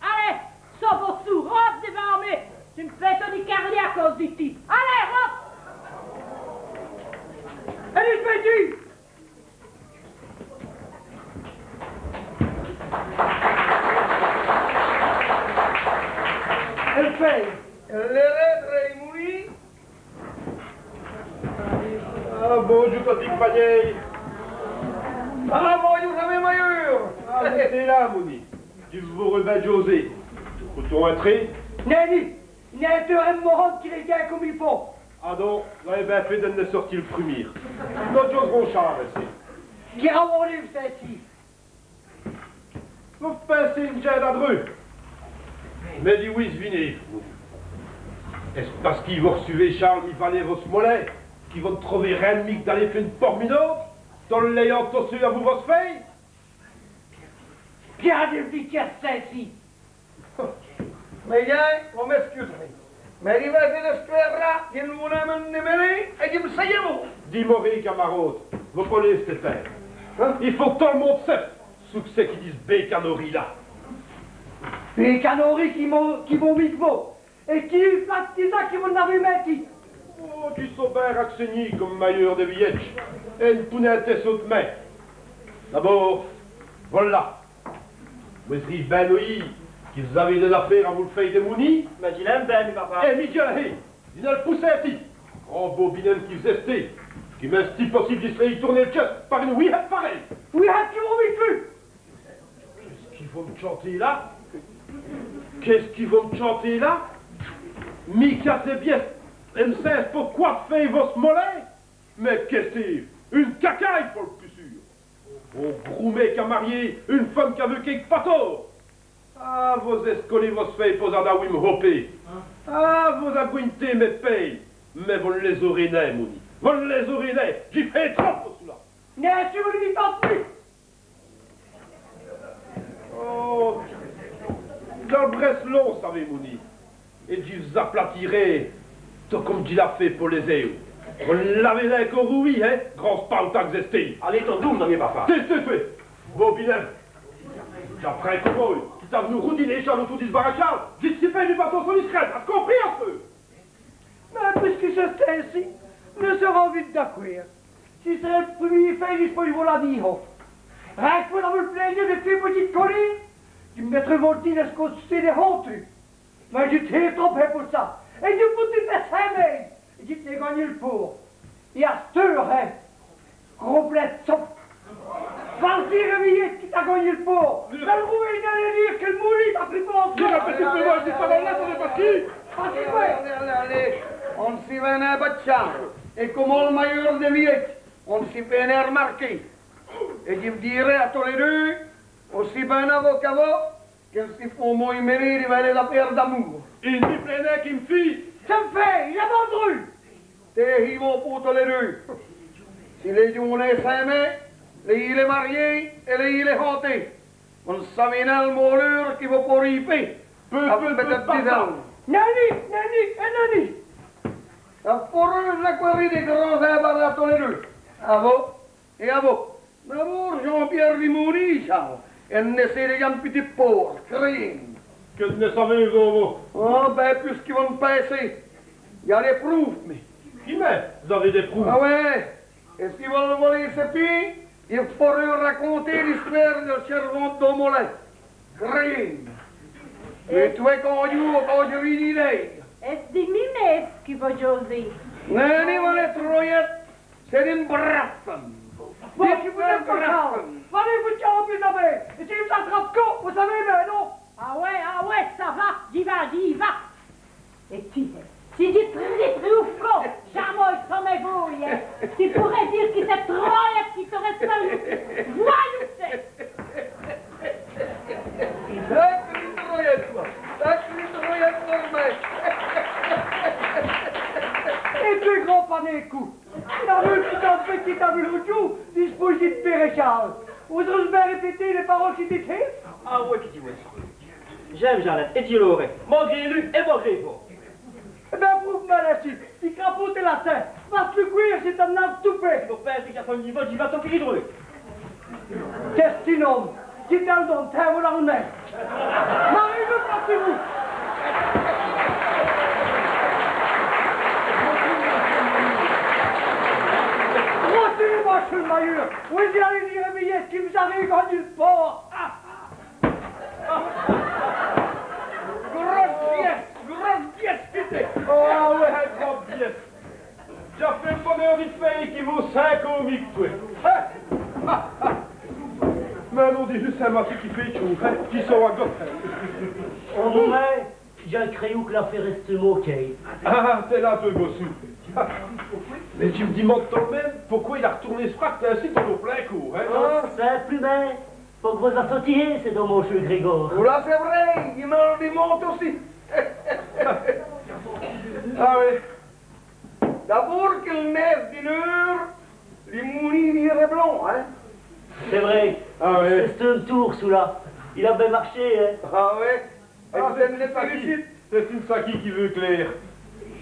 Alez, sôve vos sôs, rote divant mi. Ti m' fé toni carlé à cause di ti. Alez, rote. Èt dispêtchoz. Èl fèye. Èl èrète, mon-î. Ah, bondjoû, p'tit panièr. Ah, bondjoû, ça va, mayeûr ? Ah, rèstez la, mon-î. Dji vos r'wè bin djôzé. Pout-on intrer ? Nèni, nèni, èm' mohone qui lès gins come i faut. Adon, vos-avez bin fét di n' sorti l' prumî. Nos djôz'rons cha, mèrci. Qui ravîz volou, cint-ci ? Vos pinsez ène djinde a dreût. Mins d'oyi v'nez-ve ? Èst-ce pace qui vos r'çûvez Charles mi valer vosse molèt, qui vos n' trouvez rin d' mî qu' d'aler fé ène porminôde, tot l'ayant tot seû avou vosse fèye ? Bén, dji v's-è di, cint-ci. Mins, vos m'èscuserez. Mins, dji vos-è di l' istwêre, dji n' vou nin m' mèler, èt dji m' sé, bon. Dimorez, camarâde, vos polez rèster têre. Hin ? I faut qu' tot l' monde sèpe ç' qui c'èst qui dit ç' bécanorerie-là. Bécanorerie qui vaut, qui vaut mî qu' vous. Èt qui flatte qui ça qui vos-avez mètou ? Oh, dji so bin rassègnî come mayeûr di viyèdje. Èt n' pou nin tèsser ôt'mint. D'abôrd, v'là. Vos-èstez bin oyi qui v's-avez dès-afêres avou l' fèye di mon-î ? Mins dji l'in.me bin, mi papa. Èt mi dj' l'a dit, dji n' l' pou nin. Grand bobinène qui v's-èstez, qui m'èst-i possibe di s' fé toûrner l' tièsse pa ène wéhète parèye ? Wéhète qui vos m'î foûtez ! Qu'èst-ce qui vos m' tchantez là ? Qu'èst-ce qui vos m' tchantez là ? Mi qui a bin ène cisse po qwate fé vosse molèt ? Mins qu'èstez, ène cacaye po l' pus sûr. On gros mète à marier ène feume qu'aveut quékes patôrds. Ah, vos-èscolez vosse fèye po-z-ada oyi m' hopez. Ah, vos-agwintez mès pèyes. Mins vos n' lès-aurez nin, mon-î. Vos n' lès-aurez nin. Dji fé trop po çoula. Nin, si vos n' m'î tantez pus. Oh, dj'èl brèsse lon, savez, mon-î. Èt dji v's-aplatirè, tot come dji l'a fét po lès-ôtes. Vos l'avez co oûyî, hin, grand spaouta qui v's-èstez. Alez, tot doûcemint, mi papa. Tènez, tènez, tènez. Bobinène. Dj'aprind co vos, qui v's-avoz roudî lès chènes autoû di ç' baraque, dji n' sé pus mi bator so li crène, as-tu compris, as-tu ? Mins pusqui c'èst insi, nos sèrons vite d'acwérd. Ci s'reut l' prumî fé, dji pou vos l' dîre. Rin qu' vos-avoz l' plênêye di fé p'tite colére, dji m' mètreu voltî dès côtés dès hontous. Mins dji n' sé trop fé po ça. Èt dji m' fou d' vos fé sins mèye. Èt dji t'é gangnî l' pôr. Èt asteûre, hin, gros plin d' sop. Va l' dîre a viyèdje qui t'a gangnî l' pôr. Va l' r'wèyî d'aler dîre qui l' moûri t'a pris po on sot. Dji rèpète, mins dji n' sé nin, ça n' va nin. Alez, alez, alez. On n' si vèt nin bètchî. Èt come on-z-èst mayeûr di viyèdje, on n' si fét nin r'mârquer. Èt dji vos dîreu a tos lès deûs, ossi bin a vos qu'a vos, qui si faut mia mèler di vès-afêres d'amoûr. Èt n' mi plin nin qui m' fîye. Qu'i m' fét, il èst mandru. Tèhèz-ve po tos lès deûs. Si lès djon.nes s'in.mèt, lèyîz-lès marier èt lèyîz-lès hanter. Vos n' savez nin l' mauleûre qui vos pôrîz fé. Papa. Nèni, nèni, èt nèni. Ça f'reut lès coûrîyes dès grands-èmbarras a tos lès deûs. A vos èt a vos. D'abôrd, Jean-Pierre di Moûri, ça, èt n' sét nin, p'tit pôrc, crèyez-m'. Qui n' savez-ve, vos ? Oh, bin, pusqui vos m' pinsez, dj'a dès prouves, mi. Qui, mins, vos-avez dès prouves ? Ah wè. Èt si vos l' volez sapwè, i f'reut raconter l'istwêre dèl sèrvante do molèt. Crèyez-m'. Èt twès, quand dj' vos, quand dj' vos dîreu. Èst-ce di mi, mins, qui vos djôzez ? Nèni, vos-alez trop vite. C'èst d'ène brave feume. Bon, dji vos dîre co, Charles, vos-alez vos tchapî d'abôrd. Èt si dj' vos atrape co, vos savez, mins non. Ah wè, ah wè, ça va, dji va, dji va. Èt ti, si dj' ti r'trouve co, jamés, ça m' vôye, hin. Ti pôrès dîre qui c'èst trop laid qui t'aurès fét. V'là, c'èst. Èt qui tant p'tit, qui tant p'tit, l'ôte djoû, dispôsîz d' Pierre Charles. Vos-ôrîz bin rèpèté lès paroles qui dj'a dèdja ? Ah oyi, qui dj' vos... Dj'in.me Jeannette, èt dji l'ôrè, maugré lu èt maugré vos. Èt bin, prouve-m' ça, ti crapaud d' latin, va t' li cwîre, c'è-st-in-âne tout pét. Vos pèrdrîz, dji n' va nén, dji va tot quîre drwèt. Qu'èst-ce qu'in ome ? Dji t' l' done, tins, vola l' mén. Marîye-m' ça, ti vou. R'tîrîz-m' ça, mayeûr. Oyi, dj'aleu dîre à mès viyèsses qui vos-avoz gangnî l' pôrt. Grosse pièce, grosse pièce, p'tit. Ah oyi, grosse pièce. Dj'a fét l' boneûr d' fé qui vaut cénq côps mi qu' twè. Mins non, dji vos di, c'èst mi qui fét tout, hin, qui so à gouter. Au mwins, dji crèyoù qu' l'afêre èsteut mokêye. Ah, t'èsses là, ti, Bossou. Mins dji m' dimande tot l' min.me poqwè il a r'toûrné s' frac insi tot d'on plin côp, hin. Oh, simplèmint, po qu' vos-assotihîz, c'èst don, Moncheû Grégore. Oyi, c'èst vré, i m' l' dimande ossi. Ah oyi. D'abôrd qui l' nèf di l'eûre, li moulin i-st blanc, hin ? C'èst vré. Ah oyi. C'è-st-on toûr, çoula. Il a bin marché, hin ? Ah oyi. Ah, c'è-st-on saquî. C'è-st-on saquî qui vèt clér.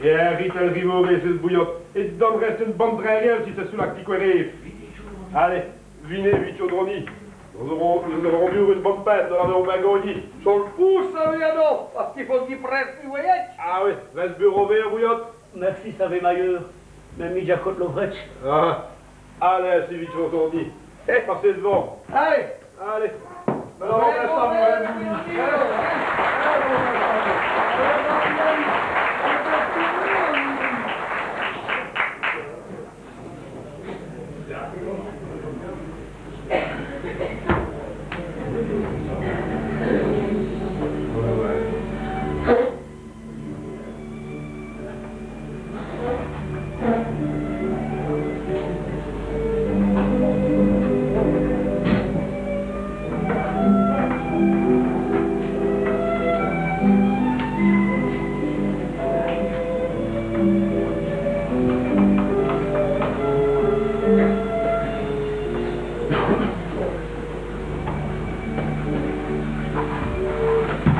Èt on rite al rivôr su l' bouyote. Èt done rèsse on bon trin.ne si c'èst çoula qui qwè rêve. Alez, vinoz, vî Tchôdroni. Nos-ârons, nos-ârons bwâre one bone pinte, nos l'avons bin gagnî. Su l' côp, ça va, non, pace qu'i faut qu'i prèsse li vwèyadje. Ah oyi, vos-ôrîz bwâre on vêre, bouyote. Mèrci, ça va, mayeûr. Mins mi, dj'acote l'ovrèdje. Ah. Alez, si vite, on toûrne. Passez d'vant. Alez. Alez. Alez.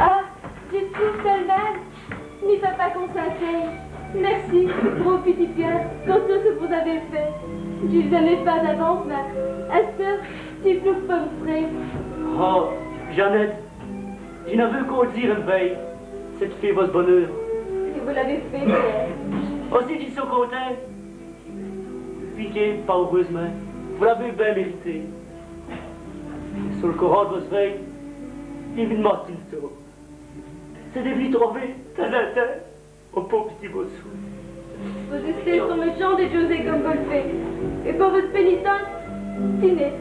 Ah, dji trouve sèl'mint, mi papa consintîye. Mèrci, bråve p'tit pia, po tot ç' qui vos-avoz fét. Dji v's-in.meu fét d'avance, mins asteûre, c'èst pus qu' pomme frèye. Oh, Jeannette, dji n'aveu qu'à dîre ène vèye, c'èst d' fé vosse boneûr. Èt vos l'avez fét, Pierre. Ossi, dji so contint. Piqué, pâreûsemint, vos l'avez bin mèrité. Su l' coran d' vosse vèye, i m' manque ine sôce. C'èst d' v'ni trover tins-in-tins on pôve p'tit Bossou. Vos-èstez trop mèchant dè djouzer come vos l' fèyez. Èt po vosse pénitence, tinez,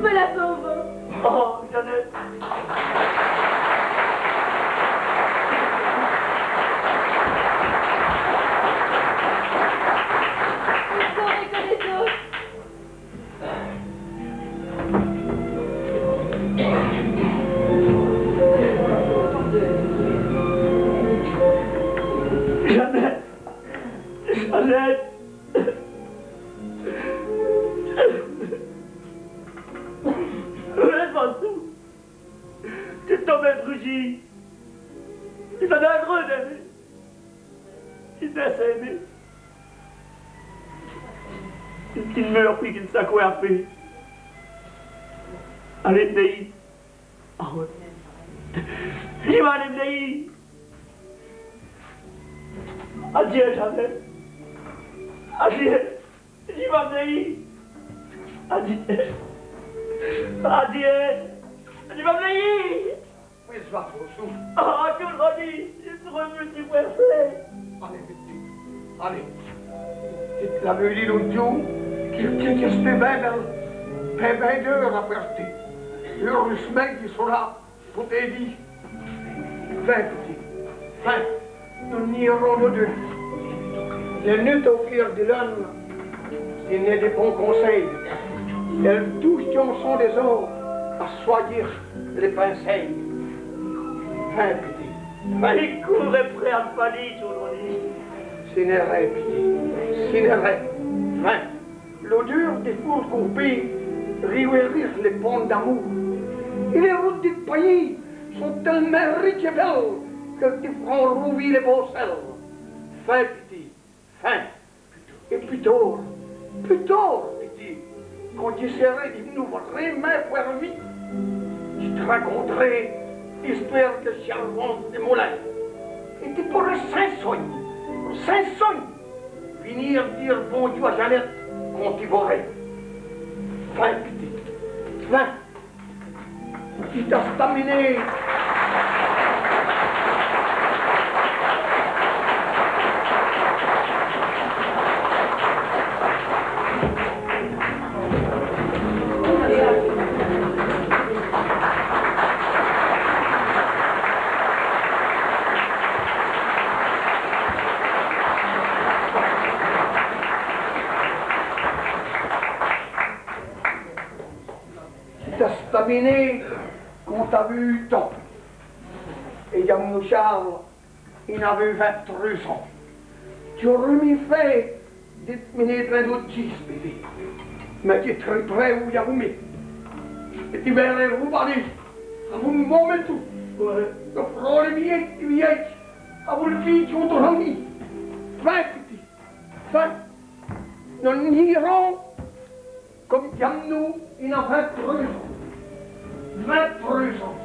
vola po vos. Oh, Jeannette. Vos sârez co dès-ôtes. Jeannette. Jeannette. Rèsse Bossou. T'èstos bin brûyî. C'èst dangereux d'in.mer. Dji n' sé mia. Dji n' meûr pus qui d' ça qu' dj'é fét. Alez, m' nèyî. Ah oyi. Dji m'è va, alez, m' nèyî. Adiè, Jeannette. Adiè. Dji m'è va, m' nèyî. Adiè. Adiè. Dji m'è va, m' nèyî. Oyi, ça va, Bossou ? Ah, Tchôdroni, dji n' sâreu pus qwè fé. Alez, p'tit, alez. Dji t' l'aveu dit l'ôte djoû qui, qui, qu'èsteût bin, bin, bin, bin d'eûres après ti. Eûreûsemint qu'i sont là po t'èdî. Vins, p'tit, vins. Nos-îrons nos deûs. Lès nûts au clêr di lune, i-gn-a dès bons consèys. Èl doûce tchanson dès-ôtes a swâyî lès pinsêyes. Vins, p'tit, vins. I coûrt après Alpali, Tchôdroni. Ci n'èst rén, p'tit, ci n'èst rén. Vins. L'odeûr dès foûrs côpés r'wêrit lès ponts d'amoûr. Èt lès routes du payis sont tèl'mint ritches èt bèles qu'èle ti f'ra roûvî lès baucèles. Fin, p'tit, fin. Èt pus tård, pus tård, p'tit, quand dji sèrè div'nou vrémint fwért, dji t' racontrè l'istwêre qui chèrve dès moulins. Èt ti pôrè sins sogne, sins sogne, v'nu dîre bondjoû a Janète quand ti vôrè. Fin, p'tit, fin. Ti t'as staminé. Ti t'as staminé quand t'as v'nu tant. Èt Djamnou Charles, i n'aveût vint-treûs ans. Dj'âreu mî fêt di t'miné trinte-doûze djis, bébé. Mins dji tripereu, dj'âreu mî. Èt ti vêrè, Roubani, avou m'n mométou, dji frè l' mièt, mièt, avou l' fîye qu'on t'âra mî. Vint, p'tit, vint. Nos n'îrans come Djamnou, i n'a vint-treûs ans. Vint-treûs ans.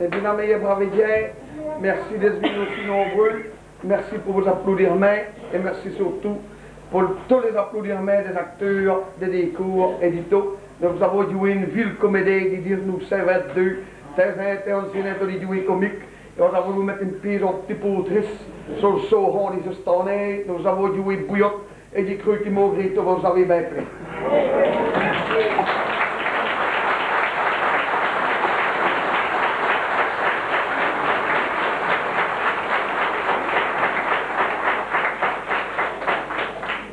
Èt bén, mès brâves djins, mèrci d'èsse v'nous ossi nonbreûs. Mèrci pou vos-applaudirmints èt mèrci surtout pou tos lès applaudirmints dès acteûrs, dès décôrs èt di tot. Nos-avons djouwé ène vîye comédèye di dî-noûf cint vint-deûs, tins-èstins, on-z-èstins djouwés comiques. Èt nos-avons voulu mète ène pièce on p'tit pô trisse so l' sôhon di ciste-annêye. Nos-avons djouwé Bouyotte. Èt dji creû qui maugré tot vos-avez bén pris.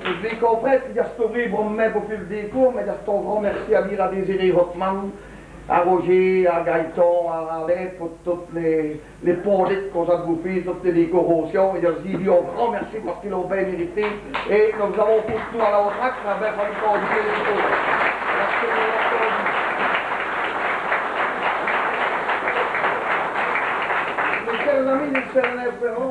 Vos-avez compris qui dj'a st-obrî brâmint pou fé l' décôr, mins dj'a st-on grand mèrci a dîre a Désiré Hotman, a Roger, a Gaëtan, a Alain, pou totes lès, lès pondètes qu'ont-z-a bouffé totes lès décorâcions. Èt dj'a dit on grand mèrci pace qu'is l'ont bén méritè. Èt nos-avons pou tout a l'antracte, on-z-a bén falu qu'on dîse lès chôses. Mès chêrs amis, dji n' sé nin,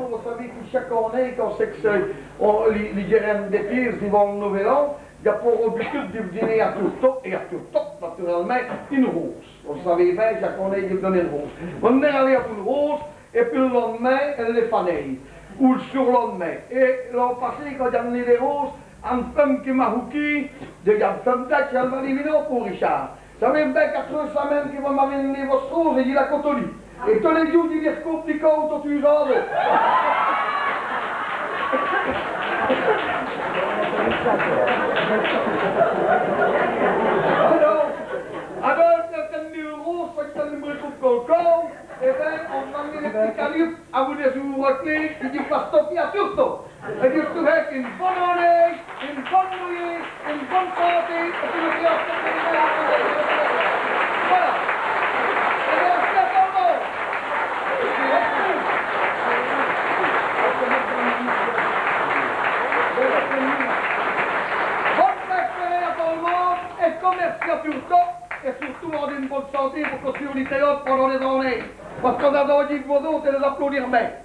vos savez qui chaque annêye, quand c'èst qu' c'èst, on, li, li djèrindje dès pièces d'avant l' Nouvèl An, dj'a pou l'abitude di dîner a Turtot, èt a Turtot, naturèlmint, ène rôse. Vos savez bén, chaque annêye, dji l' done ène rôse. On-z-èst alé avou ène rôse, èt pwis l' land'mint, èle lès faneûve. Ou l' surland'mint. Èt l'an passé, quand dj'a d'né dès rôses a ène feume qui m'a houké, dji di: « Feume d'èche, èle m'a dit, v'nez, pô Richard. Savez bén qu'a treûs sèmènes qui vos m'avez d'né vosse rôse, èt dji l'a co tonu. Èt tos lès djoûs, dji lî r'côpe li côp tot u-z-â-z-ôte. » Alors, Ok, dji dîre pastoki a tous. Èt dji vos soûhaite ine bone anéye, ine bone noûhîye, ine bone santé, èt dji vos soûhaite... Voilà. Èt mèrci a tot l' monde. Bone fète a tot l' monde, èt co mèrci a tous, èt surtout, mandez ine bone santé po co survive pendant dès-anéyes. Pace qu'on-a dandjî d' vos-ôtes èt dès-aplôdissements.